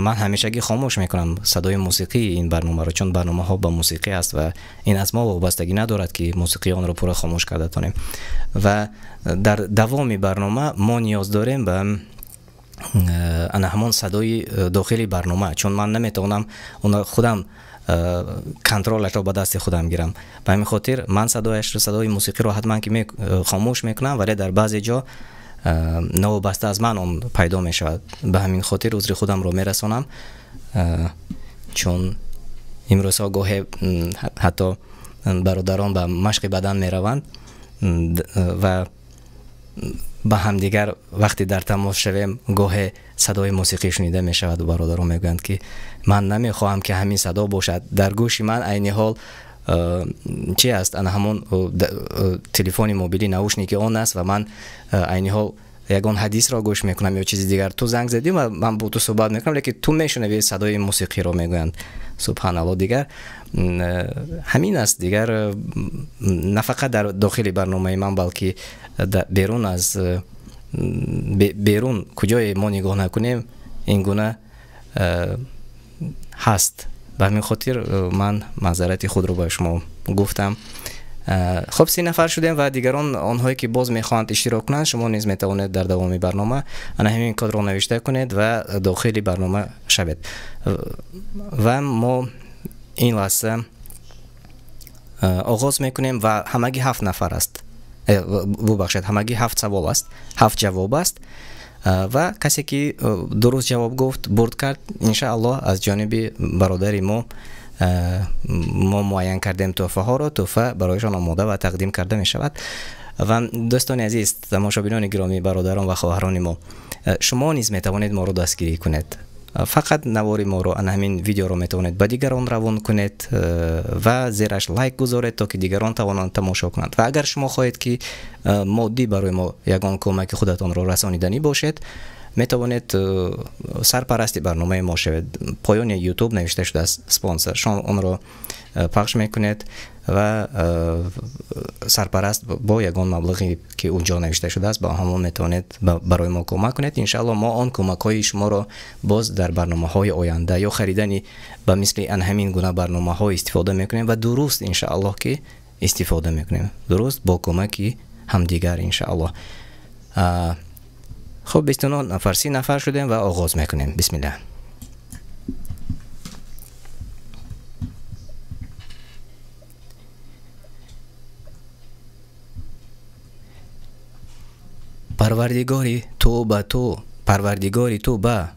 ман ҳамешагӣ хомӯш мекунам садои мусиқии ин барномаро, чун барномаҳо ба мусиқӣ аст ва ин аз мо вобастагӣ надорад, ки мусиқии онро пурра хомӯш карда тонем. Ва дар давоми барнома мо ниёз дорем ба ана ҳамон садои дохили барнома, чун ман наметавонам худам контролашро ба дасти худам гирам. Ба ҳамин хотир ман садояшро, садои мусиқиро ҳатман ки хомӯш мекунам, вале дар баъзе ҷо новобаста аз ман он пайдо мешавад. Ба ҳамин хотир узри худамро мерасонам, чун имрӯзҳо гоҳе ҳатто бародарон ба машқи бадан мераванд ва ба ҳамдигар вақте дар тамос шавем, гоҳе садои мусиқӣ шунида мешавад. Бародарон мегӯянд, ки ман намехоҳам, ки ҳамин садо бошад дар гӯши ман. Айни ҳол чи аст, ана ҳамон телефони мобилӣ, наушники он аст ва ман айни ҳол ягон ҳадисро гӯш мекунам ё чизи дигар. Ту занг задӣ ва ман бо ту суҳбат мекунам, лекин ту мешунавӣ садои мусиқиро, мегӯянд. Субҳаналло, дигар ҳамин аст. Дигар на фақат дар дохили барномаи ман, балки берун аз берун, куҷое мо нигоҳ накунем, ин гуна ҳаст. Ба ҳамин хотир ман маъзарати худро ба шумо гуфтам. Хуб, 30 нафар шудем ва дигарон, онҳое ки боз мехоҳанд иштирок кунанд, шумо низ метавонед дар давоми барнома ана ҳамин кодро навишта кунед ва дохили барнома шавед. Ва мо ин лаҳза оғоз мекунем ва ҳамагӣ ҳафт нафар аст, бубахшед, ҳамагӣ ҳафт савол аст, ҳафт ҷавоб аст ва касе ки дуруст ҷавоб гуфт, бурд кард, иншааллоҳ аз ҷониби бародари мо муайян кардем тӯҳфаҳоро, тӯҳфа барояшон омода ва тақдим карда мешавад. Ва дӯстони азиз, тамошобинони гиромӣ, бародарон ва хоҳарони мо, шумо низ метавонед моро дастгирӣ кунед. Фақат навори моро, ана ҳамин видеоро метавонед ба дигарон равон кунед ва зераш лайк гузоред, то ки дигарон тавонанд тамошо кунанд. Ва агар шумо хоҳед, ки моддӣ барои мо ягон кӯмаки худатонро расониданӣ бошед. Метавонед сарпарасти барномаи мо шавед. Поёни YouTube навишта шудааст спонсор. Шумо онро пахш мекунед ва сарпараст бо ягон маблағе ки унҷо навишта шудааст, ба ҳамон метавонед барои мо кӯмак кунед. Иншааллоҳ мо он кӯмакҳои шуморо боз дар барномаҳои оянда ё харидани ба мисли ан ҳамин гуна барномаҳо истифода мекунем ва дуруст иншааллоҳ ки истифода мекунем. Дуруст бо кӯмаки ҳамдигар иншааллоҳ. Хуб, 29 нафар, 30 нафар шудем ва оғоз мекунем. Бисмиллаҳ. Парвардигори ту ба ту, парвардигори ту ба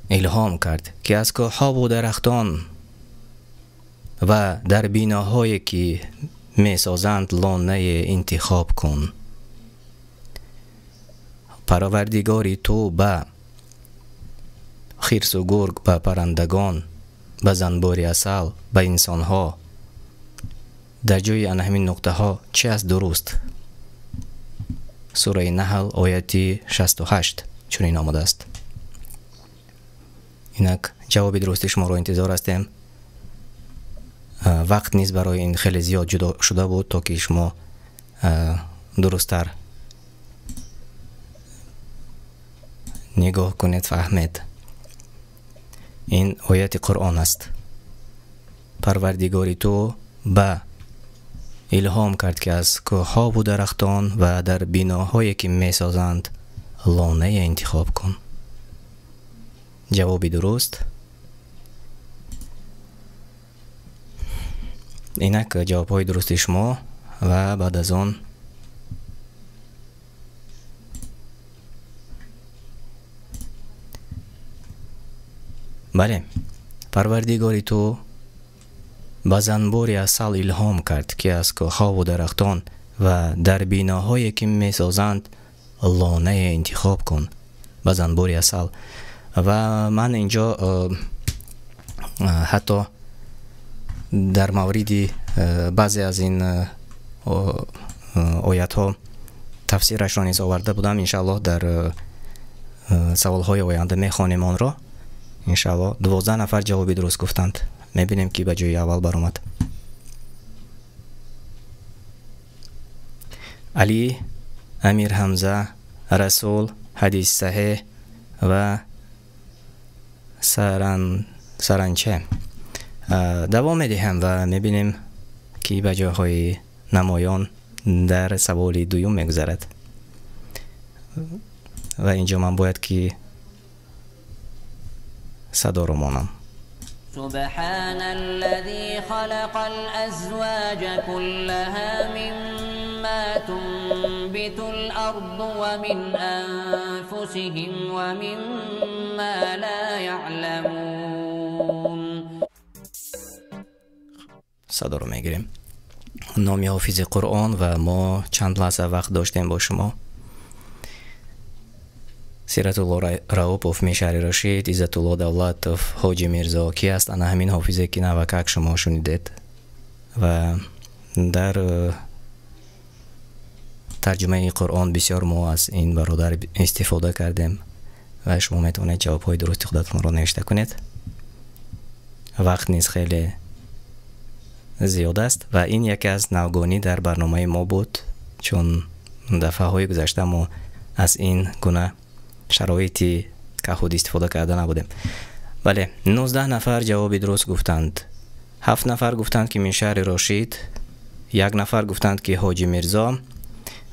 илҳом кард, ки аз кӯҳҳову дарахтон ва дар биноҳое ки месозанд лонае интихоб кун. Парвардигори ту ба хирсу гург, ба паррандагон, ба занбури асал, ба инсонҳо. Дар ҷои ана ҳамин нуқтаҳо чи аст дуруст? Сураи Наҳл ояти 68 чунин омадааст. Инак ҷавоби дурусти шуморо интизор ҳастем. Вақт низ барои ин хеле зиёд ҷудо шуда буд, то ки шумо дурусттар нигоҳ кунед, фаҳмед. Ин ояти Қуръон аст. Парвардигори ту ба илҳом кард, ки аз кӯҳҳову дарахтон ва дар биноҳое ки месозанд лонае интихоб кун. Ҷавоби дуруст. Инак ҷавобҳои дурусти шумо ва баъд аз он бале, парвардигори ту ба занбури асал илҳом кард, ки аз кӯҳҳову дарахтон ва дар биноҳое ки месозанд лонае интихоб кун. Ба занбури асал. Ва ман инҷо ҳатто дар мавриди баъзе аз ин оятҳо тафсирашро низ оварда будам. Иншааллоҳ дар саволҳои оянда мехонем онро. Иншааллоҳ 12 нафар ҷавоби дуруст гуфтанд. Мебинем ки ба ҷои аввал баромад. Али, Амир Ҳамза, Расул, ҳадис саҳеҳ ва саранче. Давом медиҳем ва мебинем ки ба ҷойҳои намоён дар саволи дуюм мегузарад. Ва инҷо ман бояд ки садоро монам. سبحان الذي خلق الأزواج كلها مما تنبت الأرض ومن أنفسهم ومما لا يعلمون. Садоро мегирем. Номи ҳофизи Қуръон ва мо чанд лаҳза вақт доштем бо шумо. Сиратулло Раупов, Мешари Рашид, Иззатулло Давлатов, Ҳоҷи Мирзо. Ки аст ана ҳамин ҳофизе ки навакак шумо шунидед ва дар тарҷумаи Қуръон бисёр мо аз ин бародар истифода кардем ва шумо метавонед ҷавобҳои дурусти худатонро навишта кунед. Вақт низ хеле зиёд аст ва ин яке аз навгонӣ дар барномаи мо буд, чун дафъаҳои гузашта мо аз ин гуна шароити Kahoot истифода карда набудем. Бале, 19 нафар ҷавоби дуруст гуфтанд. 7 нафар гуфтанд ки Мишари Рошид, 1 нафар гуфтанд ки Ҳоҷи Мирзо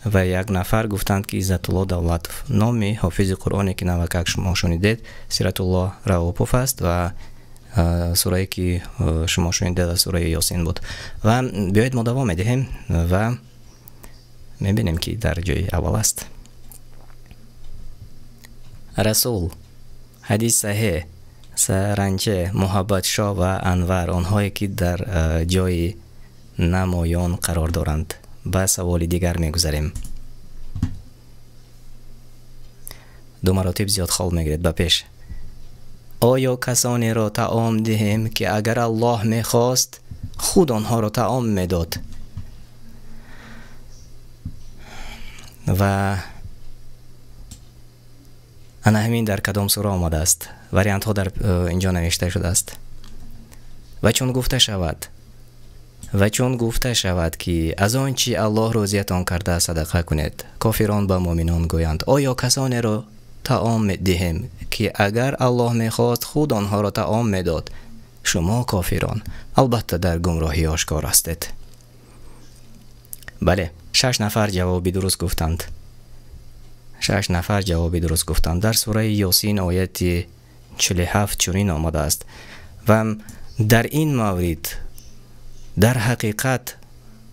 ва 1 нафар гуфтанд ки Иззатулло Давлатов. Номи ҳофизи Қуръоне ки навакак шумо шунидед Сиратулло Раупов аст ва сурае ки шумо шунидед аз сураи Ёсин буд. Ва биёед мо давом медиҳем ва мебинем ки дар ҷои аввал аст. Расул, ҳадис саҳеҳ, Саранче, Муҳаббатшоҳ ва Анвар, онҳое ки дар ҷои намоён қарор доранд. Ба саволи дигар мегузарем. Ду маротиб зиёд хол мегиред ба пеш. Оё касонеро таом диҳем ки агар Аллоҳ мехост худ онҳоро таом медод? Ва Ана ҳамин дар кадом сура омадааст? Вариантҳо дар инҷо навишта шудааст. Ва чун гуфта шавад, ва чун гуфта шавад, ки аз он чи Аллоҳ рӯзиятон карда садақа кунед, кофирон ба муъминон гӯянд: оё касонеро таом диҳем, ки агар Аллоҳ мехост, худ онҳоро таом медод? Шумо кофирон албатта дар гумроҳӣ ошкор ҳастед. Бале, 6 нафар ҷавоби дуруст гуфтанд. 6 нафар ҷавоби дуруст гуфтанд. Дар сураи Ёсин ояти 47 чунин омадааст. Ва дар ин маврид дар ҳақиқат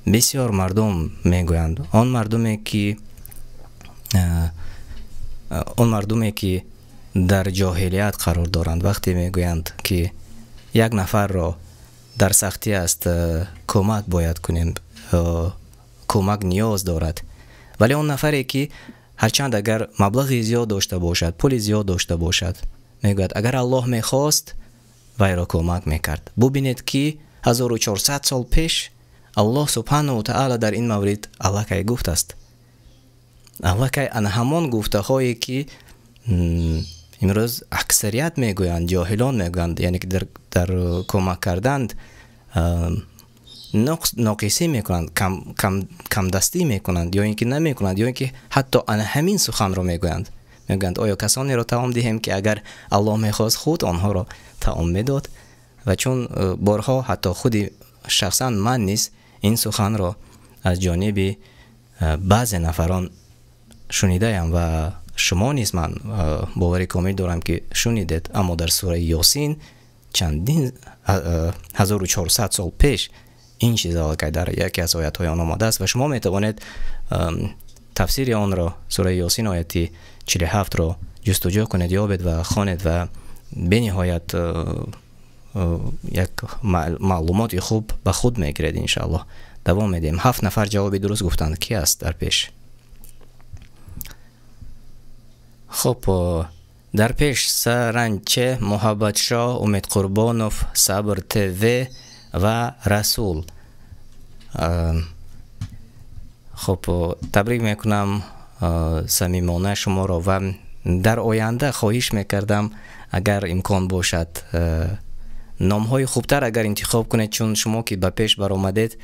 бисёр мардум мегӯянд, он мардуме ки дар ҷоҳилият қарор доранд, вақте мегӯянд, ки як нафарро дар сахтӣ аст, кӯмак бояд кунем, кӯмак ниёз дорад, вале он нафаре ки ҳарчанд агар маблағи зиёд дошта бошад, пули зиёд дошта бошад, мегӯяд агар Аллоҳ мехост, вайро кӯмак мекард. Бубинед, ки 1400 сол пеш Аллоҳ субҳанаҳу ва таъала дар ин маврид аллакай гуфтааст. Аллакай ана ҳамон гуфтаҳое ки имрӯз аксарият мегӯянд, ҷоҳилон мегӯянд, яъне ки дар кӯмак карданд ноқисӣ мекунанд, камдастӣ мекунанд, ё ин ки намекунанд, ё ин ки ҳатто ана ҳамин суханро мегӯянд. Мегӯянд оё касонеро таом диҳем, ки агар Аллоҳ мехост, худ онҳоро таом медод? Ва чун борҳо ҳатто худи шахсан ман низ ин суханро аз ҷониби баъзе нафарон шунидаям ва шумо низ ман бовари комил дорам, ки шунидед. Аммо дар сураи Ёсин чандин 1400 сол пеш ин чиз аллакай дар яке аз оятҳои он омадааст ва шумо метавонед тафсири онро, сураи Ёсин ояти 47-ро ҷустуҷӯ кунед, ёбед ва хонед ва бениҳоят як маълумоти хуб ба худ мегиред иншааллоҳ. Давом медиҳем. 7 нафар ҷавоби дуруст гуфтанд. Ки аст дар пеш? Хуб, дар пеш Саранче, Муҳаббатшоҳ, Умед Қурбонов, Сабр ТВ ва Расул. Хуб, табрик мекунам самимона шуморо ва дар оянда хоҳиш мекардам, агар имкон бошад, номҳои хубтар агар интихоб кунед, чун шумо ки ба пеш баромадед,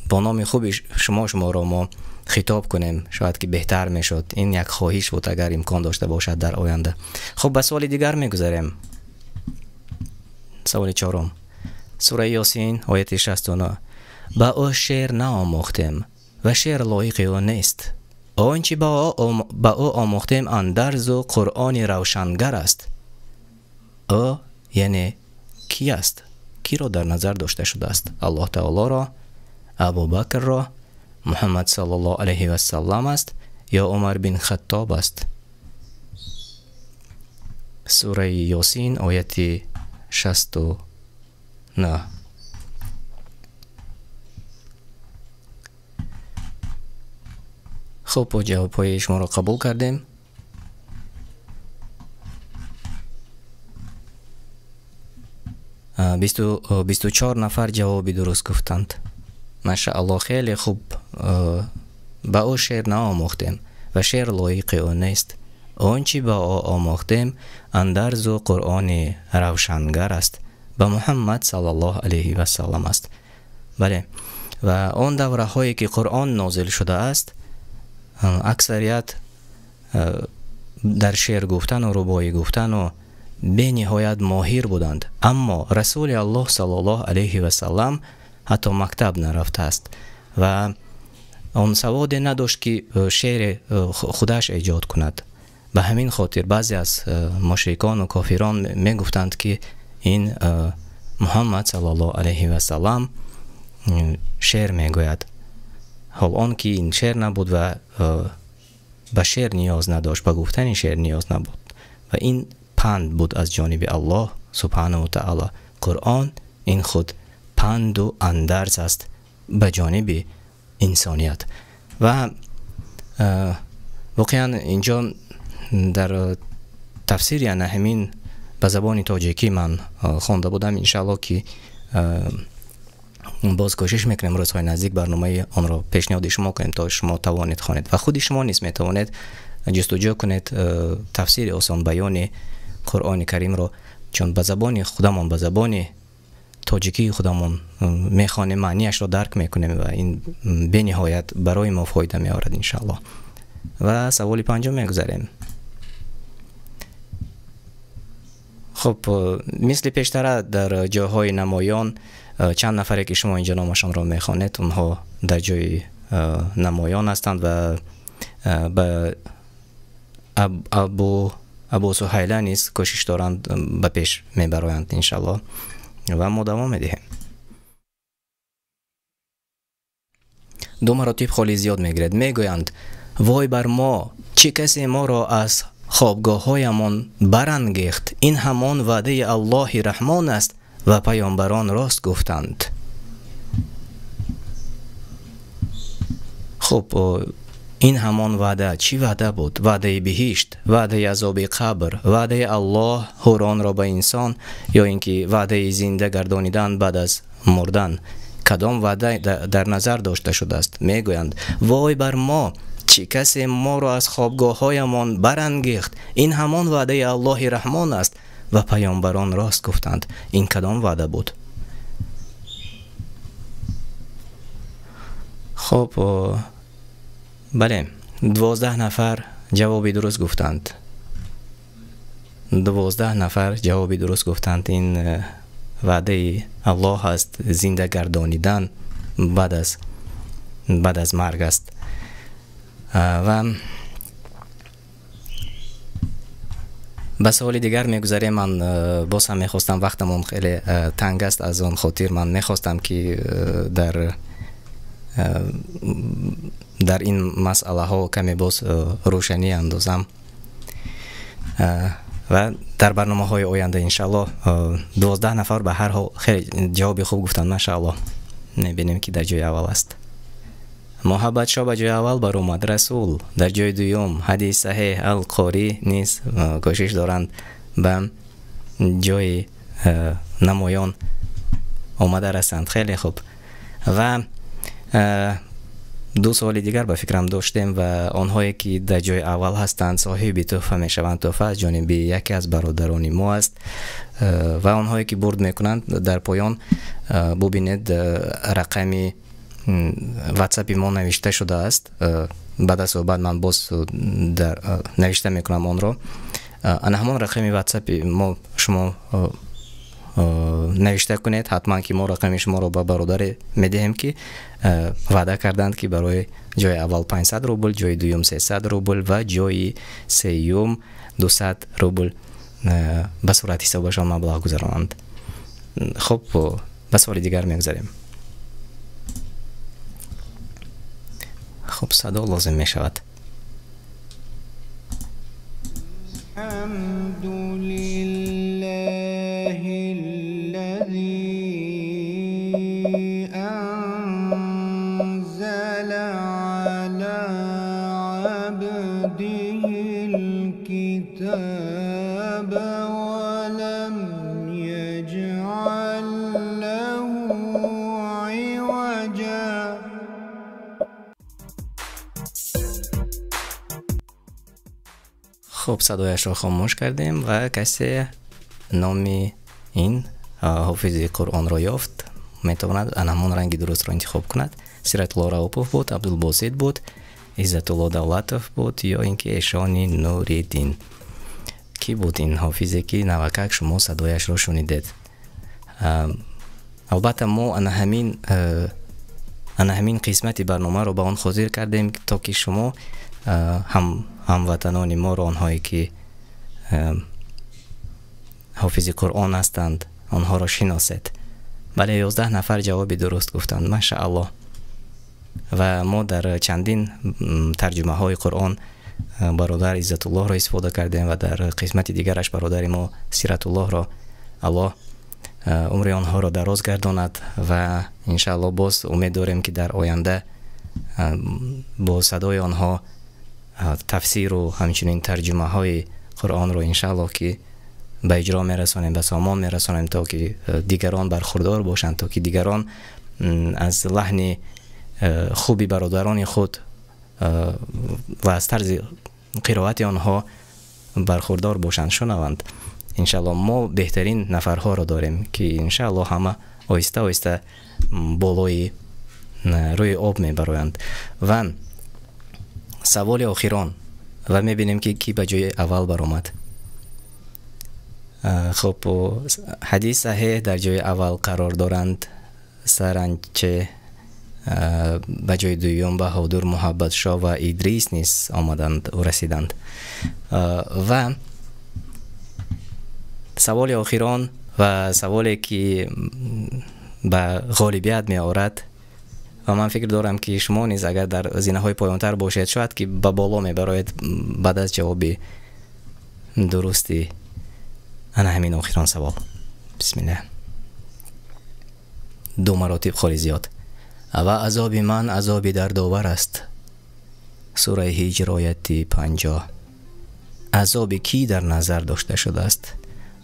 бо номи хуби шумо шуморо мо хитоб кунем, шояд ки беҳтар мешуд. Ин як хоҳиш буд, агар имкон дошта бошад дар оянда. Хуб, ба суоли дигар мегузарем. Саволи чорум. Сураи Ёсин ояти 69. Ба ӯ шеър наомӯхтем ва шеър лоиқи ӯ нест. Он чи ба ӯ омӯхтем андарзу Қуръони равшангар аст. Ӯ яъне ки аст? Киро дар назар дошта шудааст? Аллоҳ таолоро, Абубакрро, Муҳаммад саллаллоҳу алайҳи вассалам аст ё Умар бин Хаттоб аст? Сураи Ёсин ояти 69. Хуб, ҷавобҳои шуморо қабул кардем. 24 нафар ҷавоби дуруст гуфтанд. Машааллоҳ, хеле хуб. Ба ӯ шеър наомӯхтем ва шеър лоиқи ӯ нест. Он чи ба ӯ омӯхтем андарзу Қуръони равшангар аст, ба Муҳаммад саллаллоҳу алайҳи вассалам аст. Бале, ва он давраҳое ки Қуръон нозил шудааст, аксарият дар шеър гуфтану рубоӣ гуфтану бениҳоят моҳир буданд. Аммо Расули Аллоҳ саллаллоҳу алайҳи вассалам ҳатто мактаб нарафтааст ва он саводе надошт, ки шеъри худаш эҷод кунад. Ба ҳамин хотир баъзе аз мушрикону кофирон мегуфтанд, ки ин Муҳаммад саллаллоҳу алайҳи вассалам шеър мегӯяд. Ҳол он ки ин шеър набуд ва ба шеър ниёз надошт, ба гуфтани шеър ниёз набуд. Ва ин панд буд аз ҷониби Аллоҳ субҳанаҳу ва таъала. Қуръон ин худ панду андарз аст ба ҷониби инсоният. Ва воқеан инҷо дар тафсири ана ҳамин ба забони тоҷикӣ ман хонда будам. Иншааллоҳ ки боз кӯшиш мекунем рӯзҳои наздик барномаи онро пешниҳоди шумо кунем, то шумо тавонед хонед ва худи шумо низ метавонед ҷустуҷӯ кунед тафсири осонбаёни Қуръони Каримро, чун ба забони худамон, ба забони тоҷикии худамон мехонем, маънияшро дарк мекунем ва ин бениҳоят барои мо фоида меорад, иншааллоҳ. Ва саволи панҷум мегузарем. Хуб, мисли пештара дар ҷойҳои намоён чанд нафаре ки шумо инҷо номашонро мехонед, онҳо дар ҷои намоён ҳастанд ва ба Абу Суҳайла низ кӯшиш доранд, ба пеш мебароянд, иншаллоҳ. Ва мо давом медиҳем. Ду маротиб холи зиёд мегиред. Мегӯянд: вой бар мо, чӣ касе моро аз хобгоҳҳоямон барангехт? Ин ҳамон ваъдаи Аллоҳи Раҳмон аст ва паёмбарон рост гуфтанд. Хуб, ин ҳамон ваъда чӣ ваъда буд? Ваъдаи биҳишт, ваъдаи азоби қабр, ваъдаи Аллоҳ ҳуронро ба инсон, ё ин ки ваъдаи зинда гардонидан баъд аз мурдан? Кадом ваъда дар назар дошта шудааст? Мегӯянд: вой бар мо, чӣ касе моро аз хобгоҳҳоямон барангехт? Ин ҳамон ваъдаи Аллоҳи Раҳмон аст ва паёмбарон рост гуфтанд. Ин кадом ваъда буд? Хуб, бале, 12 нафар ҷавоби дуруст гуфтанд. 12 нафар ҷавоби дуруст гуфтанд. Ин ваъдаи Аллоҳ аст, зинда гардонидан баъд аз марг аст. Ва ба саволи дигар мегузарем. Ман боз ҳам мехостам, вақтамон хеле танг аст, аз он хотир ман мехостам ки дар ин масъалаҳо каме боз рӯшанӣ андозам ва дар барномаҳои оянда иншааллоҳ. 12 нафар ба ҳар ҳол хеле ҷавоби хуб гуфтанд, машааллоҳ. Мебинем ки дар ҷои аввал аст. Муҳаббатшо ба ҷои аввал баромад, Расул дар ҷои дуюм, Ҳадис Саҳеҳ Алқорӣ низ кӯшиш доранд ба ҷои намоён омада расанд. Хеле хуб. Ва ду саволи дигар ба фикрам доштем ва онҳое ки дар ҷои аввал ҳастанд соҳиби тӯҳфа мешаванд. Тӯҳфа аз ҷониби яке аз бародарони мо аст ва онҳое ки бурд мекунанд дар поён бубинед рақами ватсапи мо навишта шудааст. Баъд аз суҳбат ман боз навишта мекунам онро. Ана ҳамон рақами ватсапи мо шумо навишта кунед, ҳатман ки мо рақами шуморо ба бародаре медиҳем ки ваъда карданд ки барои ҷои аввал 500 рубл, ҷои дуюм 300 рубл ва ҷои сеюм 200 рубл ба сурати ҳисобашон маблағ гузаронанд. Хуб, ба саволи дигар мегузарем. Хуб, садо лозим мешавад. Хуб, садояшро хомӯш кардем ва касе номи ин ҳофизи Қуръонро ёфт, метавонад ҳамон ранги дурустро интихоб кунад. Сиратулло Раупов буд, Абдулбосит буд, Иззатулло Давлатов буд ё ин ки Эшони Нуриддин. Кӣ буд ин ҳофизе ки навакак шумо садояшро шунидед? Албатта мо ана ҳамин қисмати барномаро ба он ҳозир кардем то ки шумо ҳамватанони моро, онҳое ки ҳофизи Қуръон ҳастанд, онҳоро шиносед. Бале, 11 нафар ҷавоби дуруст гуфтанд, машааллоҳ. Ва мо дар чандин тарҷумаҳои Қуръон бародар Иззатуллоҳро истифода кардем ва дар қисмати дигараш бародари мо Сиратуллоҳро. Аллоҳ умри онҳоро дароз гардонад ва иншааллоҳ боз умед дорем ки дар оянда бо садои онҳо тафсиру ҳамчунин тарҷумаҳои Қуръонро иншааллоҳ ки ба иҷро мерасонем, ба сомон мерасонем, то ки дигарон бархурдор бошанд, то ки дигарон аз лаҳни хуби бародарони худ ва аз тарзи қироати онҳо бархурдор бошанд, шунаванд. Иншааллоҳ мо беҳтарин нафарҳоро дорем, ки иншааллоҳ ҳама оҳиста оҳиста болои рӯи об мебароянд. Ва саволи охирон, ва мебинем, ки кӣ ба ҷои аввал баромад. Хуб, ҳадис саҳеҳ дар ҷои аввал қарор доранд, Саранче ба ҷои дуюм, Баҳодур, Муҳаббатшоҳ ва Идрис низ омаданд, расиданд. Ва саволи охирон ва саволе, ки ба ғолибият меорад, ва ман фикр дорам, ки шумо низ агар дар зинаҳои поёнтар бошед, шояд ки ба боло мебароед баъд аз ҷавоби дурусти ана ҳамин охирон савол. Бисмиллаҳ. Ду маротиб холи зиёд. Ва азоби ман азоби дардовар аст. Сураи Ҳиҷр, ояти 50. Азоби кӣ дар назар дошта шудааст?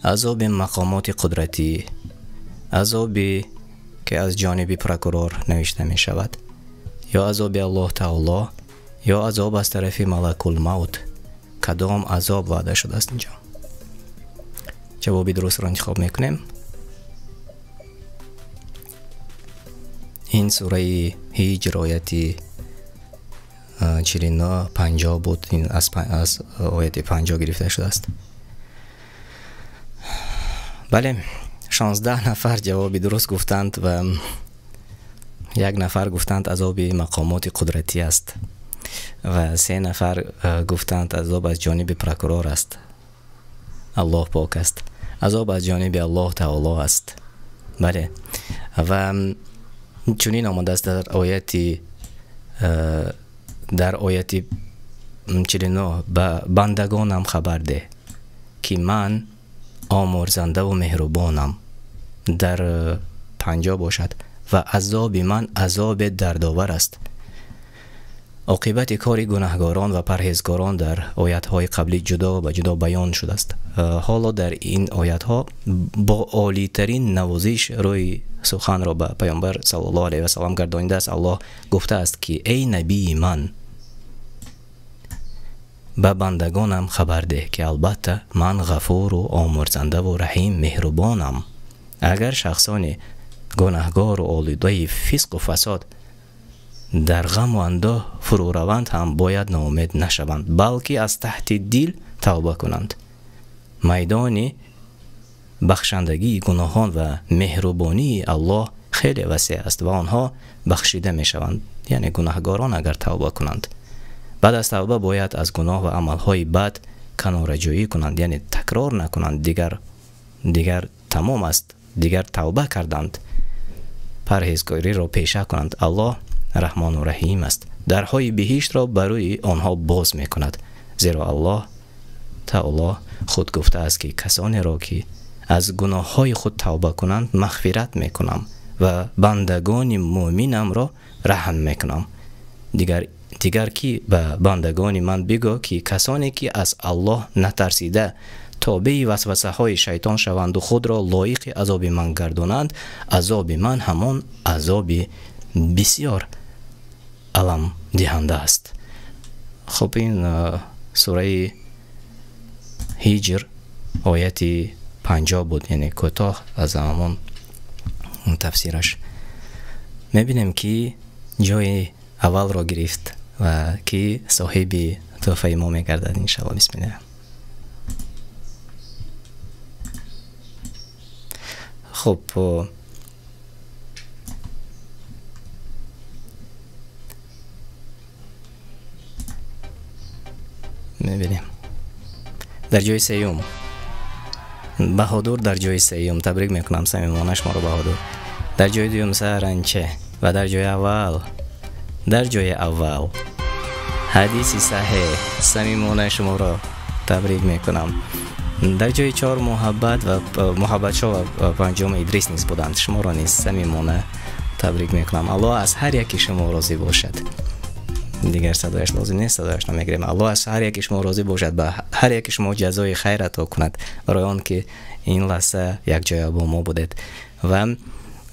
Азоби мақомоти қудратӣ, азоби ки аз ҷониби прокурор навишта мешавад, ё азоби Аллоҳ таоло, ё азоб аз тарафи малакулмавт? Кадом азоб ваъда шудааст инҷо? Ҷавоби дурустро интихоб мекунем. Ин сураи Ҳиҷр, ояти 49, 50 буд. Ин аз ояти 50 гирифта шудааст. Бале, 16 нафар ҷавоби дуруст гуфтанд ва як нафар гуфтанд, азоби мақомоти қудратӣ аст, ва се нафар гуфтанд, азоб аз ҷониби прокурор аст. Аллоҳ пок аст, азоб аз ҷониби Аллоҳ таоло аст. Бале, ва чунин омадааст дар ояти 49: ба бандагонам хабар деҳ, ки ман омурзандаву меҳрубонам. Дар 50 бошад, ва азоби ман азобе дардовар аст. Оқибати кори гунаҳгорон ва парҳезгорон дар оятҳои қаблӣ ҷудо ба ҷудо баён шудааст. Ҳоло дар ин оятҳо бо олитарин навозиш рӯи суханро ба Паёмбар саллаллоҳу алайҳи васаллам гардонидааст. Аллоҳ гуфтааст, ки эй набии ман, ба бандагонам хабар деҳ, ки албатта ман ғафуру омурзандаву раҳим, меҳрубонам. Агар шахсони гунаҳгору олудаи фисқу фасод дар ғаму андӯҳ фурӯ раванд ҳам, бояд ноумед нашаванд, балки аз таҳти дил тавба кунанд. Майдони бахшандагии гуноҳон ва меҳрубонии Аллоҳ хеле васеъ аст ва онҳо бахшида мешаванд, яъне гунаҳгорон агар тавба кунанд. Баъд аз тавба бояд аз гуноҳ ва амалҳои бад канораҷӯӣ кунанд, яъне такрор накунанд. Дигар тамом аст, дигар тавба карданд, парҳезгориро пеша кунанд. Аллоҳ раҳмону раҳим аст, дарҳои биҳиштро ба рӯи онҳо боз мекунад, зеро Аллоҳ таоло худ гуфтааст, ки касонеро, ки аз гуноҳҳои худ тавба кунанд, мағфират мекунам ва бандагони муъминамро раҳм мекунам. Дигар ки ба бандагони ман бигӯ, ки касоне, ки аз Аллоҳ натарсида тобеи васвасаҳои шайтон шаванду худро лоиқи азоби ман гардонанд, азоби ман ҳамон азоби бисёр аламдиҳанда аст. Хуб, ин сураи Ҳиҷр, ояти 50 буд, яъне кӯтоҳ аз ҳамон тафсираш. Мебинем, ки ҷои аввалро гирифт ва ки соҳиби тӯҳфаи мо мегардад, иншалло. Бисмилла. Хуб, мебинем, дар ҷои сеюм Баҳодур, дар ҷои сеюм. Табрик мекунам самимона шуморо, Баҳодур. Дар ҷои дуюм Саранче ва дар ҷои аввал Ҳадиси саҳеҳ. Самимона шуморо табрик мекунам. Дар ҷои чор Муҳаббат ва Муҳаббатшо ва панҷум Идрис низ буданд. Шуморо низ самимона табрик мекунам. Аллоҳ аз ҳар яки шумо розӣ бошад. Дигар садояш лозим нест, садояш намегирем. Аллоҳ аз ҳар яки шумо розӣ бошад, ба ҳар яки шумо ҷазои хайр ато кунад барои он ки ин лаҳза якҷоя бо мо будед. Ва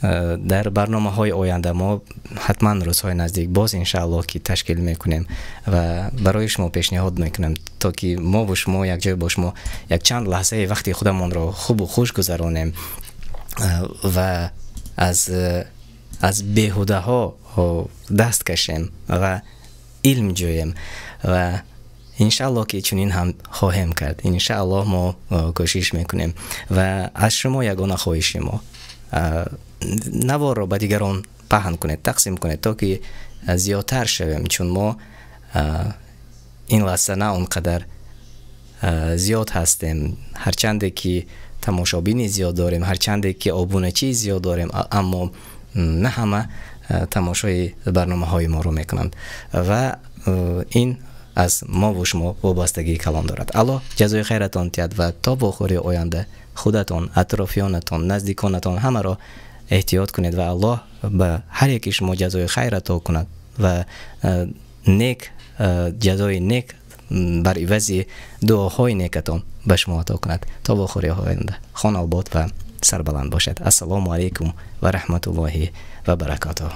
Дар барномаҳои оянда мо ҳатман рӯзҳои наздик боз, иншааллоҳ, ки ташкил мекунем ва барои шумо пешниҳод мекунем, то ки мо бо шумо якҷоя бо шумо якчанд лаҳзаи вақти худамонро хубу хуш гузаронем ва аз беҳудаҳо даст кашем ва илм ҷӯем. Ва иншааллоҳ, ки чунин ҳам хоҳем кард. Иншааллоҳ, мо кӯшиш мекунем. Ва аз шумо ягона хоҳиши мо: наворро ба дигарон паҳн кунед, тақсим кунед, то ки зиёдтар шавем, чун мо ин лаҳза на он қадар зиёд ҳастем. Ҳарчанде ки тамошобини зиёд дорем, ҳарчанде ки обуначии зиёд дорем, аммо на ҳама тамошои барномаҳои моро мекунанд ва ин аз мову шумо вобастагии калон дорад. Аллоҳ ҷазои хайратон диҳад ва то вохӯрии оянда худатон, атрофиёнатон, наздиконатон ҳамаро эҳтиёт кунед ва Аллоҳ ба ҳар яки шумо ҷазои хайр ато кунад ва нек ҷазои нек бар ивази дуоҳои некатон ба шумо ато кунад. То вохӯрии оянда хонаобод ва сарбаланд бошед. Ассалому алайкум ва раҳматуллоҳи ва баракотуҳ.